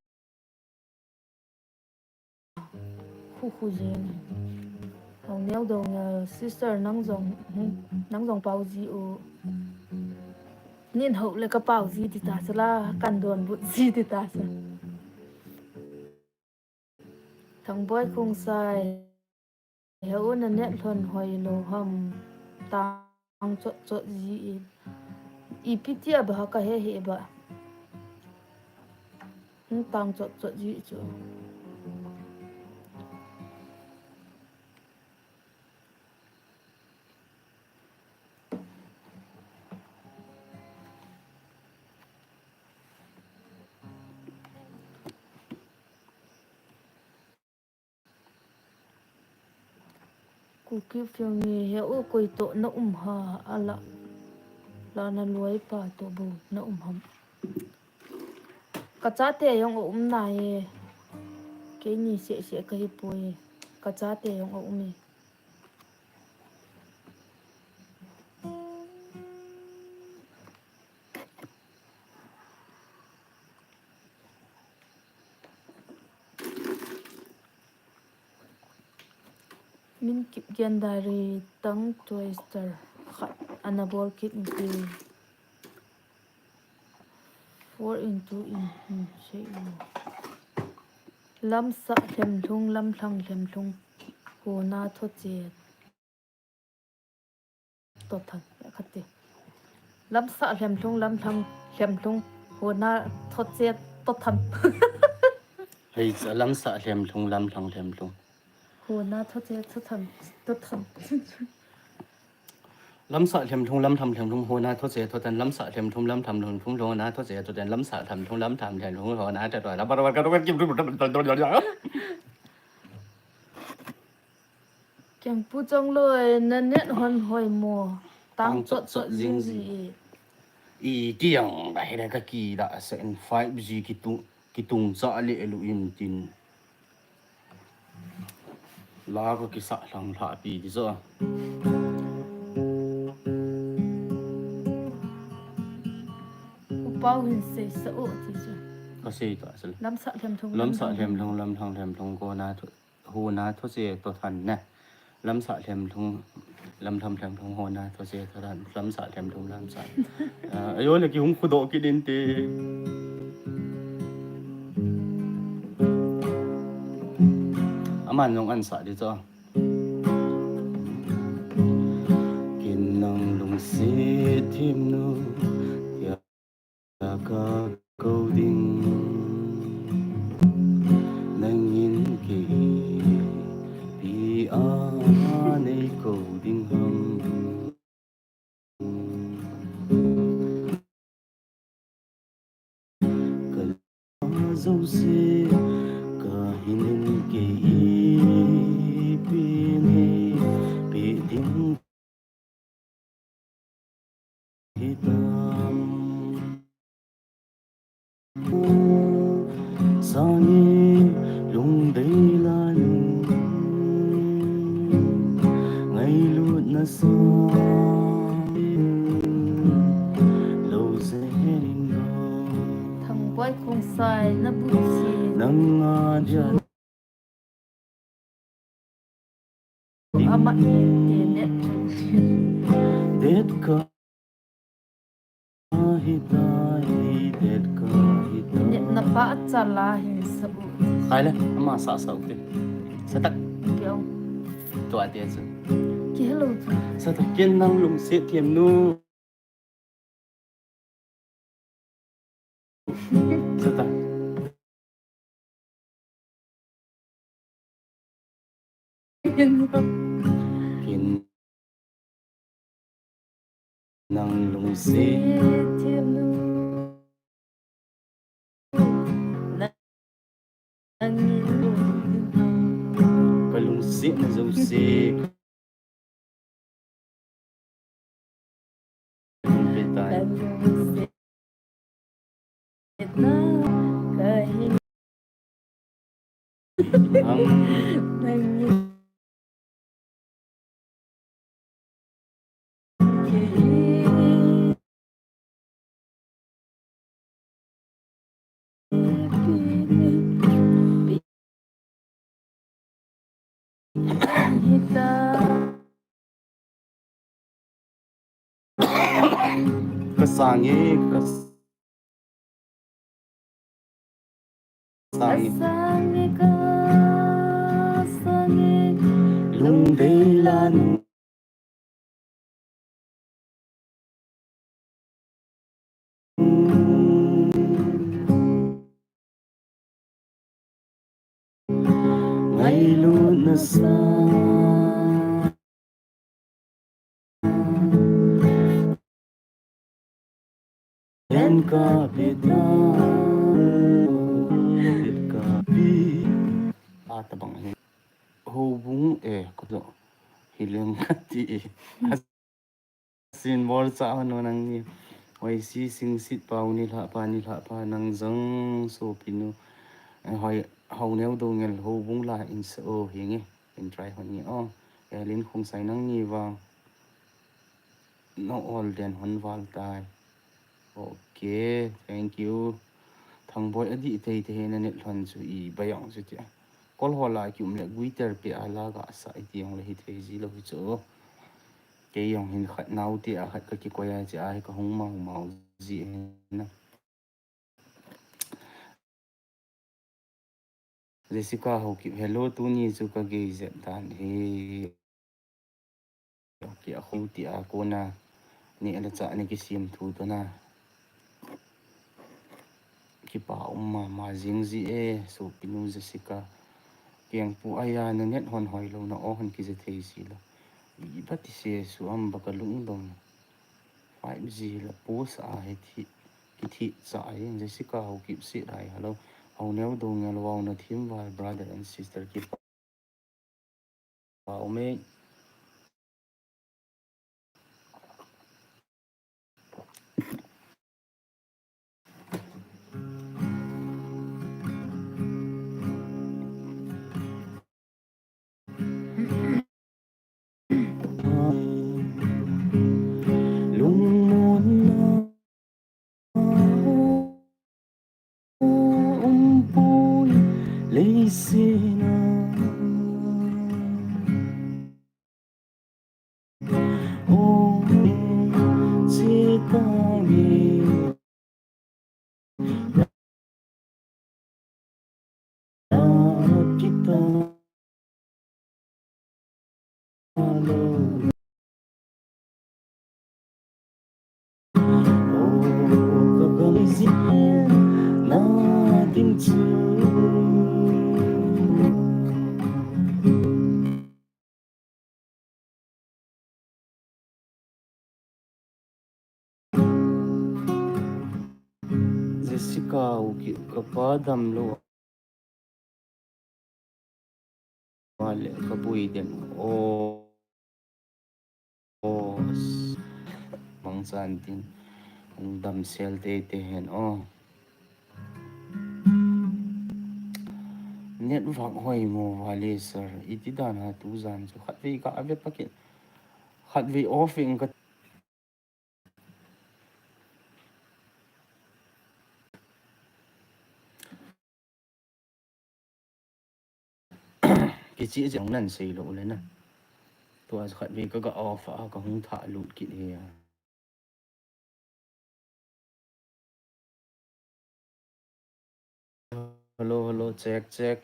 Khu khu jin. Hau neo dong, uh, sister nang jong, hmm, nang jong pau ji u. Nin hou le ka pau ji ti ta sa la, kan don but ji ti ta sa. Thangboi Khongsai. He u na net lhon hoi lou ham. Tang chot chot ji in. Ipi ti a ba ha ka he he ba. Hmm, tang chot chot ji chu. Kuki Pheo ni he u koi to na um ha a la. La na loi pa to bo na um ham. Ka chate jong a um na e. Keini seh seh ka hi poi. Ka chate jong a um e. Min Kipgen Diary, Tang Twister khat ana bol kit in ti. Four into in, hmm, sei u. Lamsah lhemlhung, lamlhang lhemlhung, hona thoche tothan, khat ti. Lamsah lhemlhung, lamlhang lhemlhung, hona thoche tothan. Hei, lamsah lhemlhung, lamlhang lhemlhung. Hona thoche tothan, tothan. Lamsah lhemlhung, lamlhang lhemlhung, hona thoche tothan, lamsah lhemlhung, lamlhang lhemlhung, hona thoche tothan, lamsah lhemlhung, lamlhang lhemlhung, hona thoche tothan. Kengpu Chongloi, na net hon hoi mo. Tang chot chot jing ji e. I tiang, ba hile ka kida sa in five G kitung, kitung cha le lu in tin. La ka kisa lhang lha pi ti so. Upau hin sei sa u ti chu. Ka sei ta sa le. Lamsah lhemlhung, lamlhang lhemlhung, hona thoche tothan ne. Lamsah lhemlhung, lamlhang lhemlhung, hona thoche tothan, lamsah lhemlhung, lamsah. Ah, ayo le kihung khudoh kit in te. Aman jong ansah di chu. Ken nang lungset themnu, tia ka kou ding. Nangin kei ipi a nei kou ding ham. Ka la jouse, ka hinin kei ipi nei pe ding hitam. Sange lungdei lanu, ngailutna sa lou jenin ba. Thangboi Khongsai, na bu si. Nang a dia Ama i te net. Det ka hitai, det ka hitai. Net na pa cha la hin sa u. Khai le, ama sa sa u te. Sa tak. Keu. Tua te chu. Ki hello chu. Sa tak ken nang lungset themnu. Sa ta. Ken nang lungset. Ka lungsetna jouse. Ka lungsetna ka hin. Ang. Ka sange, ka sange. Ka sange, ka sange. Lungdei lanu. Ngailutna sa. Len ka pe ta, len ka pe. A tabang hi. Houbung e, ko to. Hi leng ka ti e. Asin bol cha hon nangni. Oi si sing sit pau ni lha pa ni lha pa nang jong sopi nu. Hoi hau neu do ngel houbung la in sa o hi nge. In try hon nge o. Elin Khongsai nangni vang. No all den hon val tai. Okay, thank you. Thangboi adih tei tei na net lhon chu i bayang chu tia. Kol ho la kium le guitar pe a la ga sa i ti jong le hithei ji lou hi chu. Kei jong hin khat nau ti a khat ka kikoi a che a hi ka hung mau mau ji na. Jessica Haokip, hello, tuni chu ka gei jep dan hi. Ki a khu ti a kona ni ala cha ni kisem thu to na. Kipa um mama jing ji e, sopinu Jessica. Kengpu aya na net hon hoi lou na o hon kije thei ji lou. Iba ti se su am ba ka lungdong. Five G la post a hi thi, kithi cha a jing Jessica Haokip si rai hello. Haoneo Doungel, vau na thim val brother and sister, kipa um e. Lungmonna umpoi leiset a. O, che ta nge. Kita lo. O, ka gam jin na ding chu. Jessica Haokip, ka pa damlou a le ka boi den o. O, mangchan tin hung damsel teitei hen o. Network hoi mo vale sir. Iti dan a tujan chu khatvei ka ave pakin. Khatvei off in ka kichi jong nan sei lou le na. Tua khatvei ka ga off a ka hung tha lut kit hi a. Hello, hello, check, check.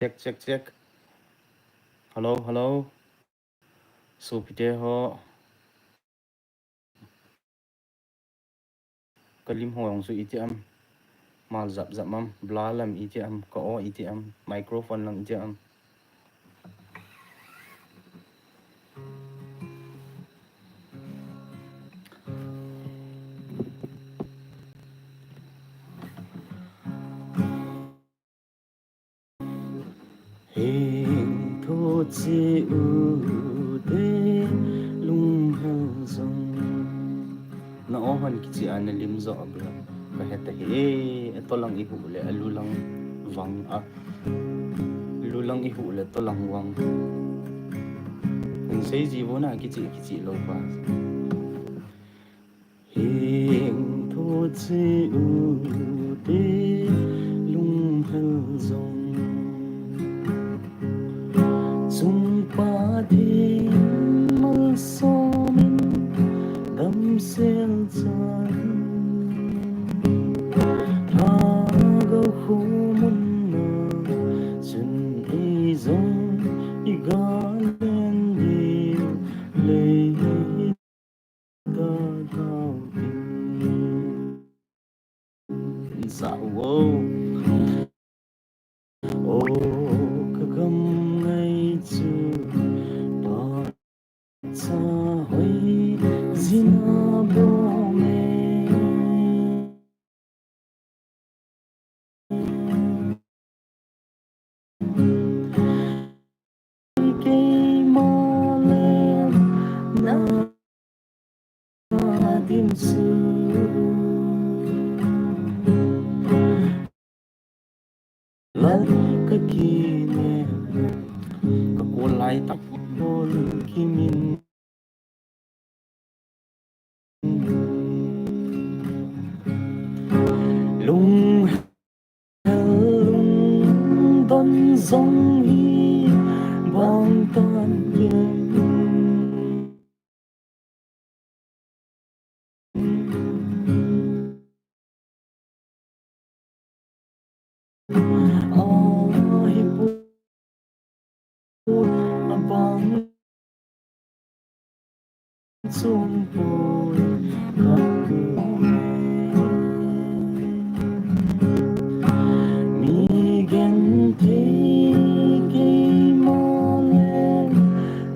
Check, check, check. Hello, hello. Sopite ho. Ka lim ho jong chu iti am. Mal jap jap am. Bla lam iti am. Ka o iti am. Microphone lang iti am. Heng tho che u te lunghel jong. Na o hon kichi a na lim jo a bla. Ka he ta hi e, a tolang i hu le, a lulang vang a. Lulang i hu le, tolang vang. Hung sei ji vo na kichi, kichi lou pa. Heng tho che u te lunghel jong. Chungpa theng malsom in damsel chan. Lhagao kho mun a chun ei jong i ga len diu lei. Sa wo. O ka gam ngai chu pa cha hoi jin a bom e. Keima le na dim su lal ka kine ka ko lai tak bol kimin. Lunghel, lung ton jong hi bang tan tin. Ahi pu abang chung poi ka ku. Mi genthei keima le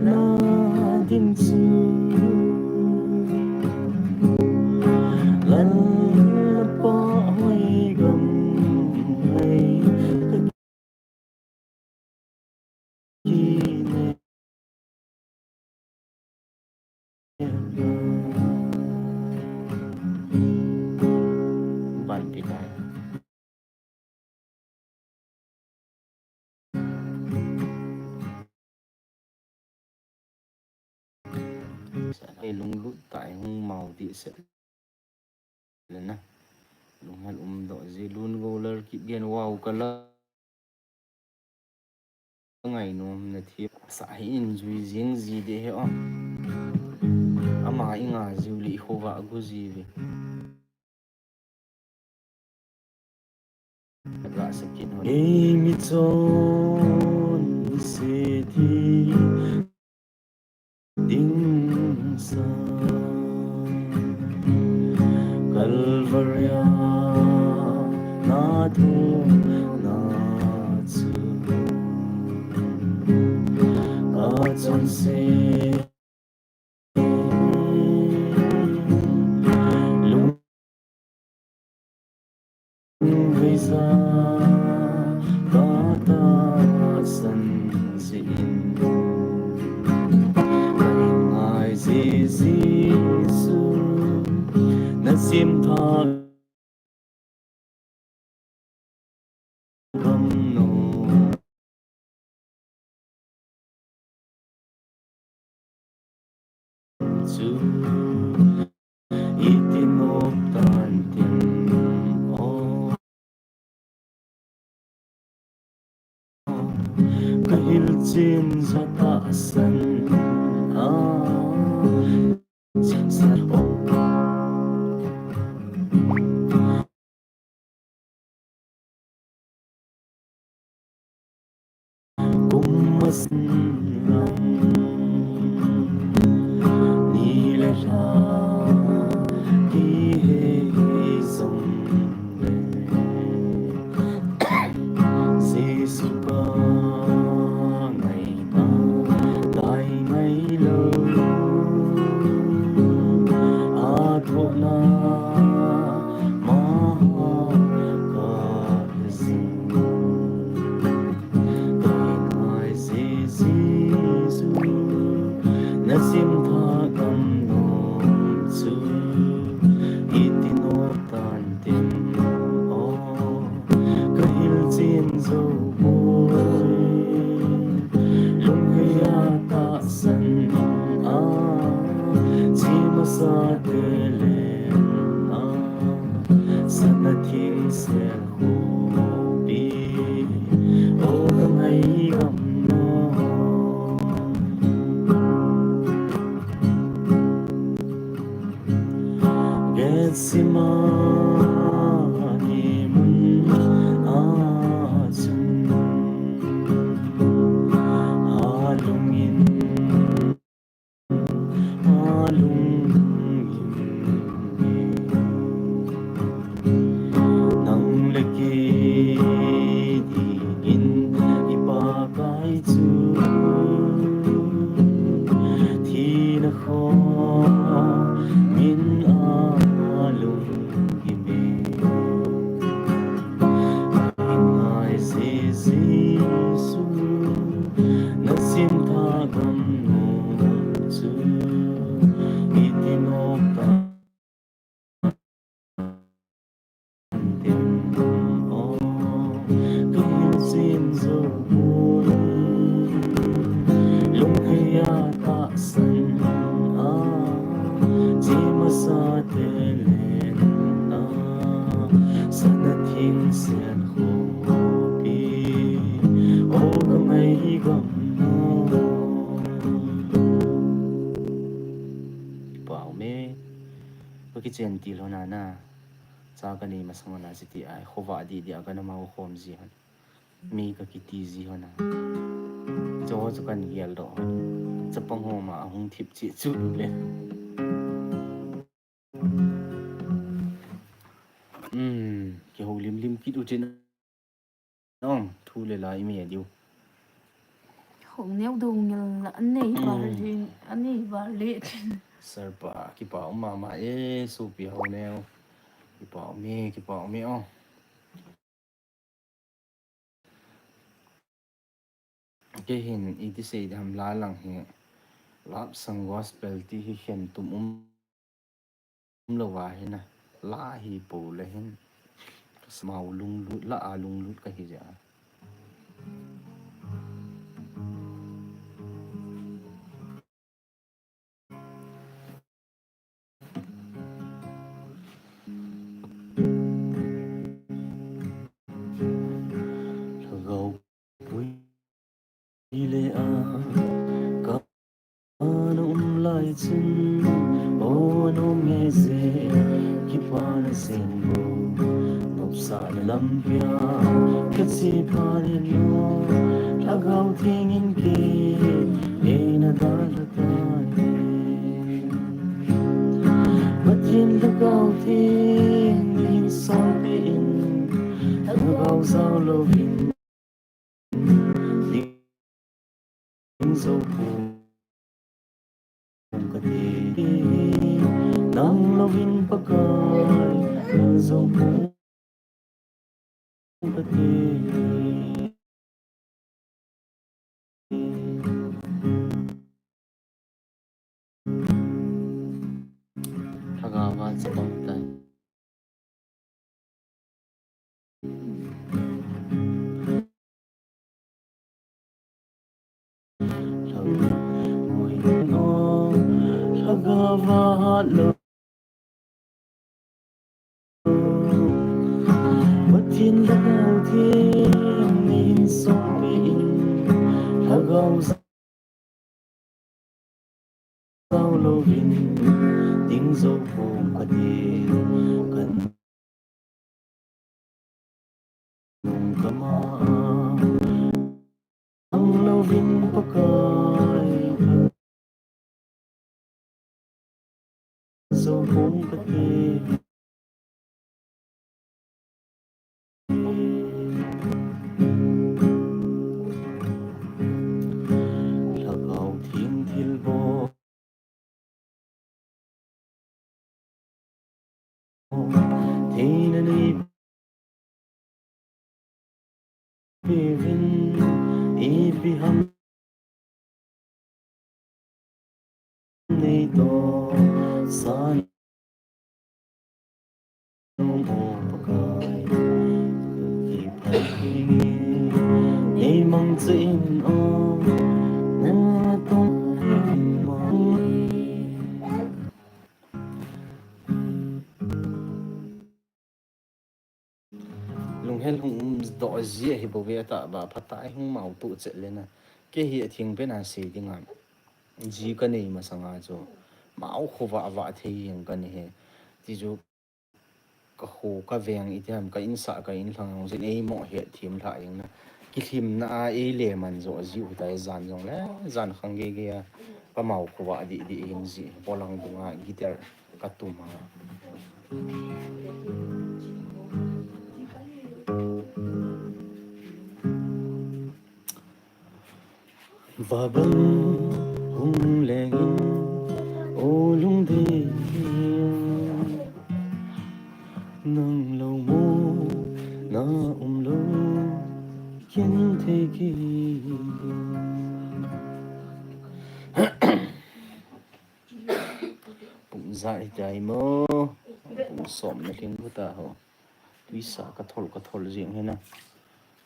na ding chu Lalpa hoi gam hoi ka kine. Ban pi tai. Sa ei lunglut tai hung mau ti se. Lena. Lunghel um doh ji lun go lar kit gen wow ka la. Ngainom na thi sa hi in jui jing ji de he o. Ama i nga jiu li i khova gu ji ve. Ga sa kit ho. Ei mi chon se thi ding sa Kalvaria na thu na chu ka chonse lung Visa ka tahsan jin. Ngai Jesu na sim tha gam no. Chu iti nop tan tin o. Ka hilchen ja tahsan a. Sa o. Kum masan lang ni le lha kihe jong le Jesu ka ngaina tai ngailou a thohna ma ka jing. Ka ngai Jesu na sim tha gam nom chu iti nop tan tin o. Ka hilchen jou poi. Lunghei a tahsan a che masa te le a sana thing sel khopi o ka ngai gam no. Gethsemane mun a chun a lungin, a lungin nang le kei dingin i Pakai chu thina khomin a lungim e. Ngai Jesu na sim tha gam nom chu iti nop ta Lunghei a tahsan a che masa te le na sana thing sel khopi chen til hon a na. Cha ka nei masang hon a chi ti ai, khovah di di a ka na mau khom ji hon. Mi ka kiti ji hon a. Cho chu kan gel doh hon. Chapang ho ma a hung thip chi chu le. Um, kihou lim lim kit u chin. Ong, thu le la i mi a diu. Hong neo do ngel la, anei ba Hmm. le, anei ba le. Sir pa, kipa um mama e, supi ho neo. Kipa um e, kipa um e, oh. Kei hin, iti sei dam la lang hi. Lap sang gospel ti hi khen tum um. Umlou a hin a, la hi po le hin. Ka smau lunglut la a lunglut ka hi ja. Lhagao pui le a ka na um lai chun, o nom nge je, kipa na sen bo, nopsahna lampi a, ka che pha le no, Lhagao Theng in kei, ei na dalha tai. Pathen Lhagao Theng in sopeh in, Lhagao jao louvin, ding jou pong kate. Nang louvin Pakai, ding jou pong kate. Lhagao va chapang tai. Lhagao va hat lou. Pathen Lhagao Theng in sopeh in, Lhagao jao louvin, ding jou pong kate, ka nung ka ma a. Nang louvin Pakai, jou pong kate. Lhagao Theng thilbol theina nei peuvin, ipi ham nei toh sa nom o Pakai, kipah in nei mangcha in o, na tong in mang. Lunghel hung um doh ji ahi bou ve, atah ba phatah a hung mau tuh chet le na. Kei hi atheng pen a sei ding a, ji ka nei masang a chu mau khovah vah thei jeng ka nei hi. Ti chu ka kho ka veng iti ham, ka insah ka inlhang jong jin eimo hetthem lhah jeng na. Kilhimna a ei le man jo ji u tai, jan jong le jan khang gei gei a ka mau khovah dih dih jeng ji, polang dung a guitar ka tum a. Vabang hung leng in, o lungdei, nang lou mo, na um lou, kin thei kei. Pung ja hi tai mo. Pung som na lhing bu ta ho. Tuisa ka thol, ka thol jing hi na.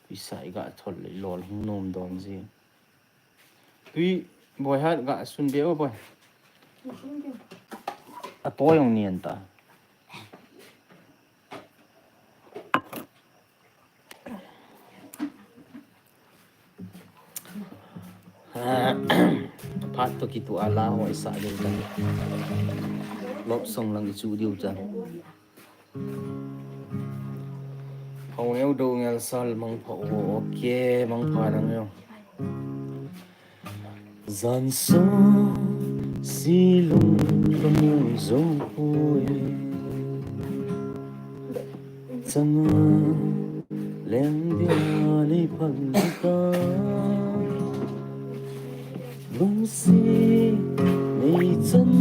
Tuisa i ga thol le lol hung nom don jing. Tui boi hat ga sun be o boi. A to jong nian ta. Hat to kitu a la ho i sa diu ta. Love song lang i chu diu ta. Hong eu do ngel sal mang pha o, okay, mang pha nang eu. Zan so si lung ka mu zo poi. Changa leng dia nei phal ta. Lungsi nei chan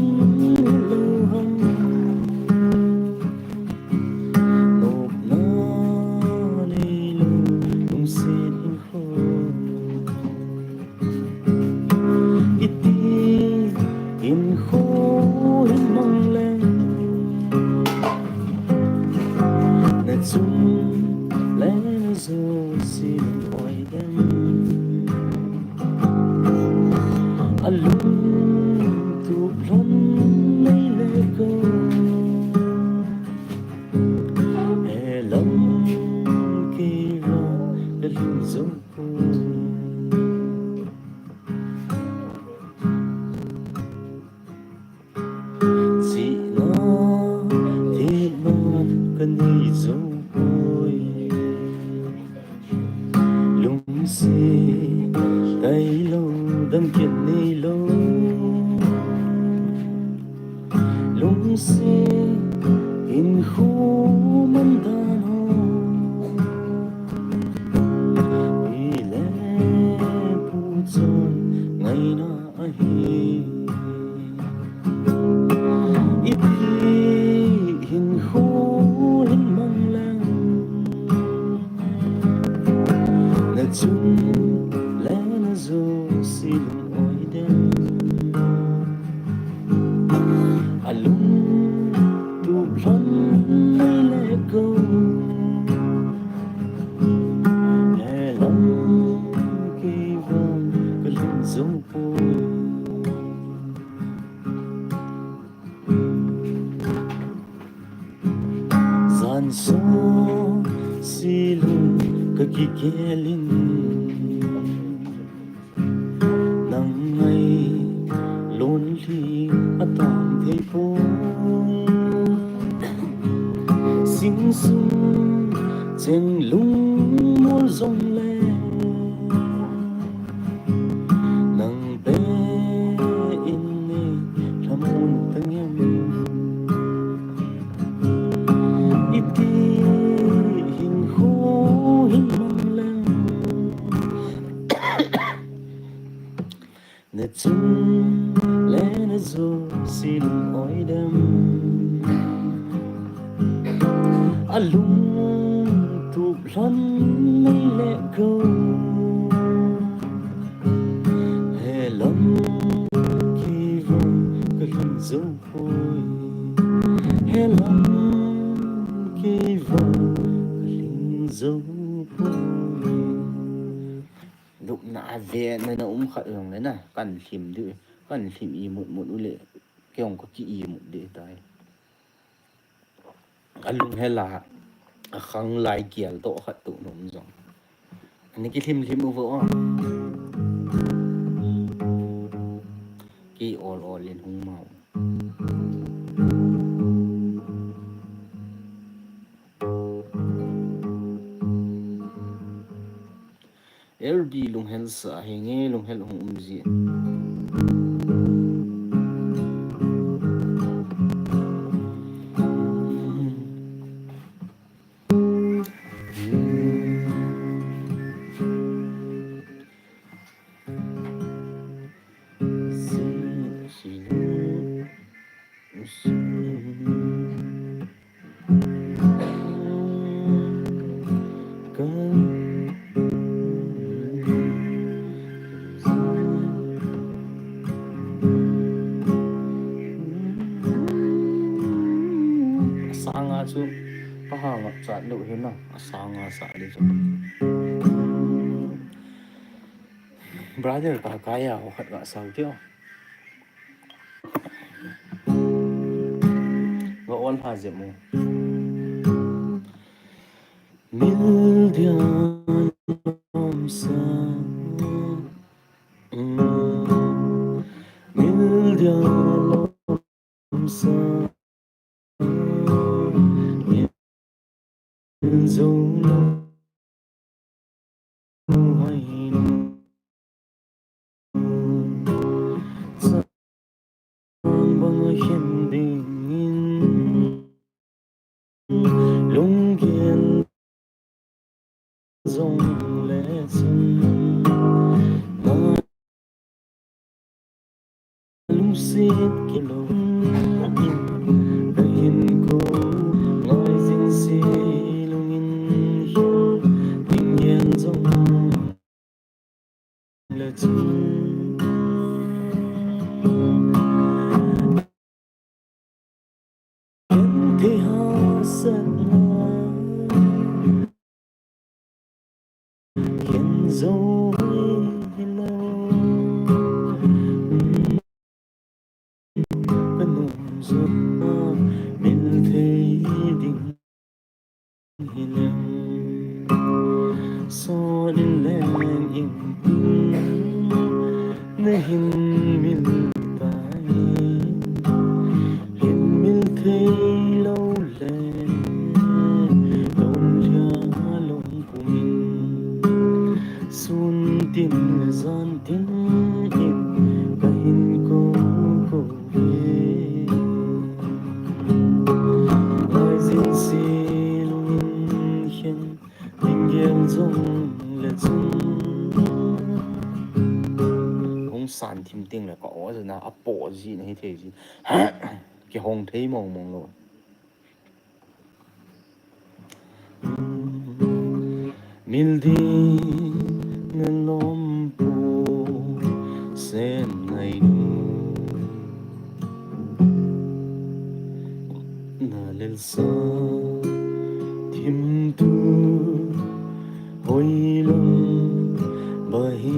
lo ham. Nopna nei lo lungsi in kho. Iti in kho hin mang leng. Na chung leng zo si oi dem. A lung tup lhon nei le ko. He lam kei vang ka lhing zo poi. Chihna, thina ka nei zo poi. Lungsi tai lo, dang kit nei lo. Lungsi in khu man dan ho. I le pu chon ngaina ahi. Ipi hin khu hin mang leng. Na chung le na zo si lung oi dem. A lung tup lhon nei le ko. He lam kei vang ka lhing zo poi. Zan so si lung ka kigel in. Nang ngai lonely a tam thei poi. Sing sung cheng lung mol zong le. Nang be in nei lhamun tang em. Iti hin khu hin mang leng. Na chung le na zo si lung oi dem. A lung tup lhon nei le ko. He lam kei vang ka lhing zo poi. He lam kei vang ka lhing zo poi. Lupna a ve na na um khat jong le na, kan lhim diu, kan lhim imut mut u le, kei jong ka ki imut ding tai. A lunghel a, a khang lai kial to khat tu nom jong. Ani ki lhim lhim u vo. Ki ol ol in hung mau. L B lunghel sa hi nge lunghel hung um ji. Asanga chu pahang a chat lou hi na, asanga sa le chu. Brother ka kaya ho khat ga sau tio. Ga on ha je mu. Mil dia sa. Lomsa in zo lo hai nu. Sang bang a khen dingin lunggen zong le chun, na lungset kilo in ka hin ko, ngai zin si lungin hin, ding gen zong le chun. Ken thei hahsatna, ken zo hi lo. Ka nung zo a, mil thei ding hi leng, sot in leng in, na hin mil tai. Hin mil thei lo le, lon lia long pum in, sun tin le jan tin in, ka hin ko ko. Ngai zin si lungin hin, ding gen zong le chun. Hung san thim ting le ka aw zana a po zi na hi thei zi. Ki hong thei mong mong lo. Mil ding na lom pu sen ngai nu, na lel sa thim tu hoi lom ba hi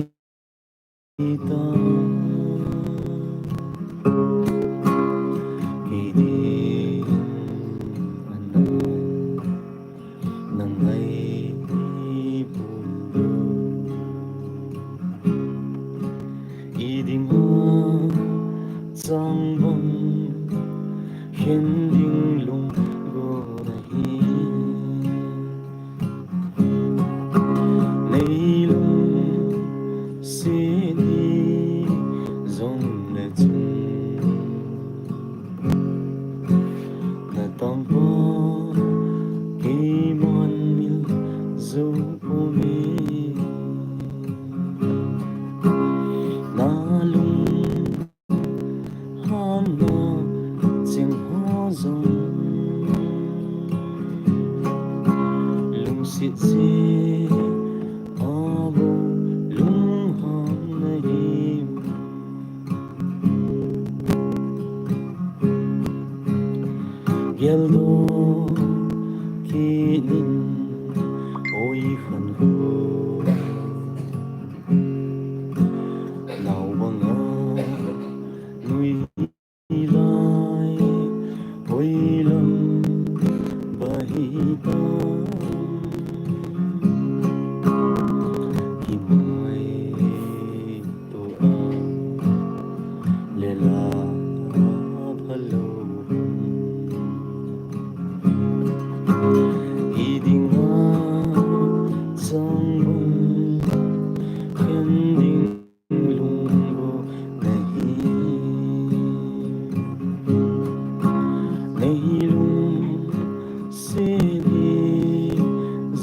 ta. Kei ding ana na ngai pun lo. I ding a chang bang khen ding lunggo na hi. Nei lungset ni zong le chun, na tangpa keiman mil zo pum e. Na lung hang na cheng ho zong, lungset se a bo lunghang na hi. Geldoh kit ning oi khan ko, nau banga nui lai, hoi lam ba hi ta. Kimai to a le la pha lo. I ding a chang bang khen ding lunggo na hi. Nei lungset ni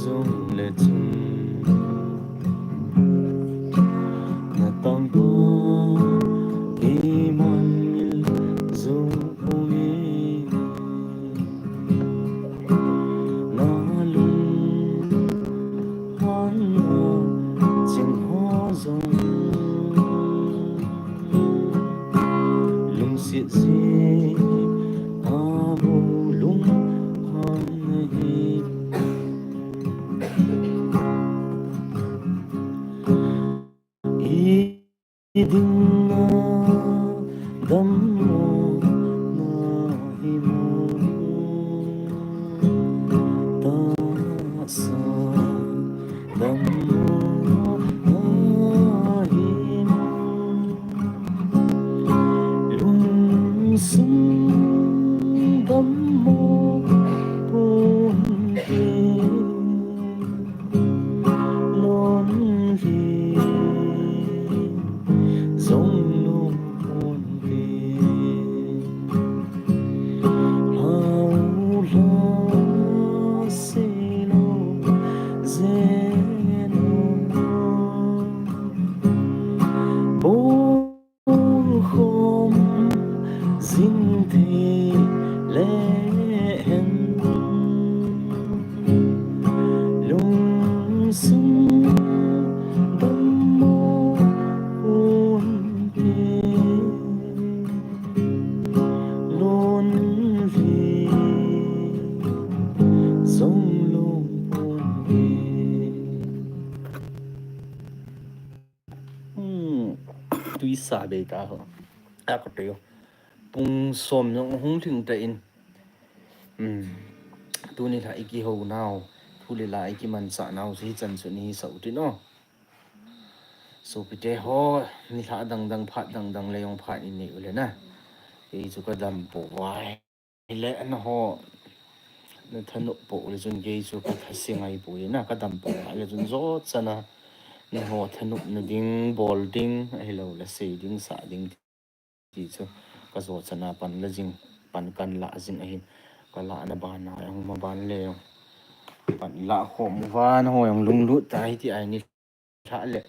zong le chun, na tangpa keiman mil zo pum e. Na lung hang na cheng ho zong, lungset se a bo lunghang na hi. I ding a dammo na hi mo, tahsa dammo na hi mo. Lung Ui sa bei ta ho. A ko teo. Pung som jong hung thing ta in. Hmm. Tuni la iki ho nau. Thu le la iki man sa nau si chan su ni sa u tin o. Sopite ho, ni la dang dang phat dang dang le jong phat in ni u le na. Kei chu ka dam po vai. Ile na ho, na thanop po le chun kei chu ka thasi ngai po le na, ka dam po le chun jo chana. Na ho thanop na ding, bol ding, ahilou le sei ding, sa ding ti chu. Ka jo chana pan la jing, pan kan la jing ahin. Ka la na ban na, jong ma ban le jong. Pan la khom uva na ho jong lunglut ta hi ti ai ni. Tha le,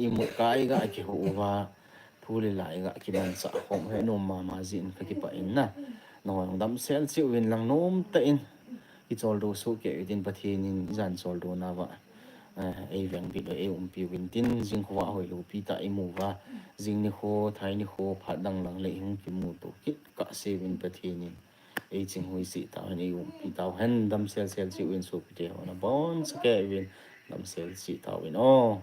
imut ka iga kiho uva, thu le la iga kiman sa khom he nom mama jin ka kipah in na. Na ho jong damsel cheh uvin lang nom ta in. Kichol do su ke u tin Pathen in jan chol do na va. Eh, ei veng bit u, ei umpi uvin tin jing khovah hoi lou pi ta imu va. Jing nikho, thai nikho, phat dang lang le hung kimu to kit kah se uvin Pathen in. Ei ching hui si tau hen, ei umpi tau hen, damsel sel cheh uvin sopite ho na bon sa ke uvin, damsel cheh tau vin o.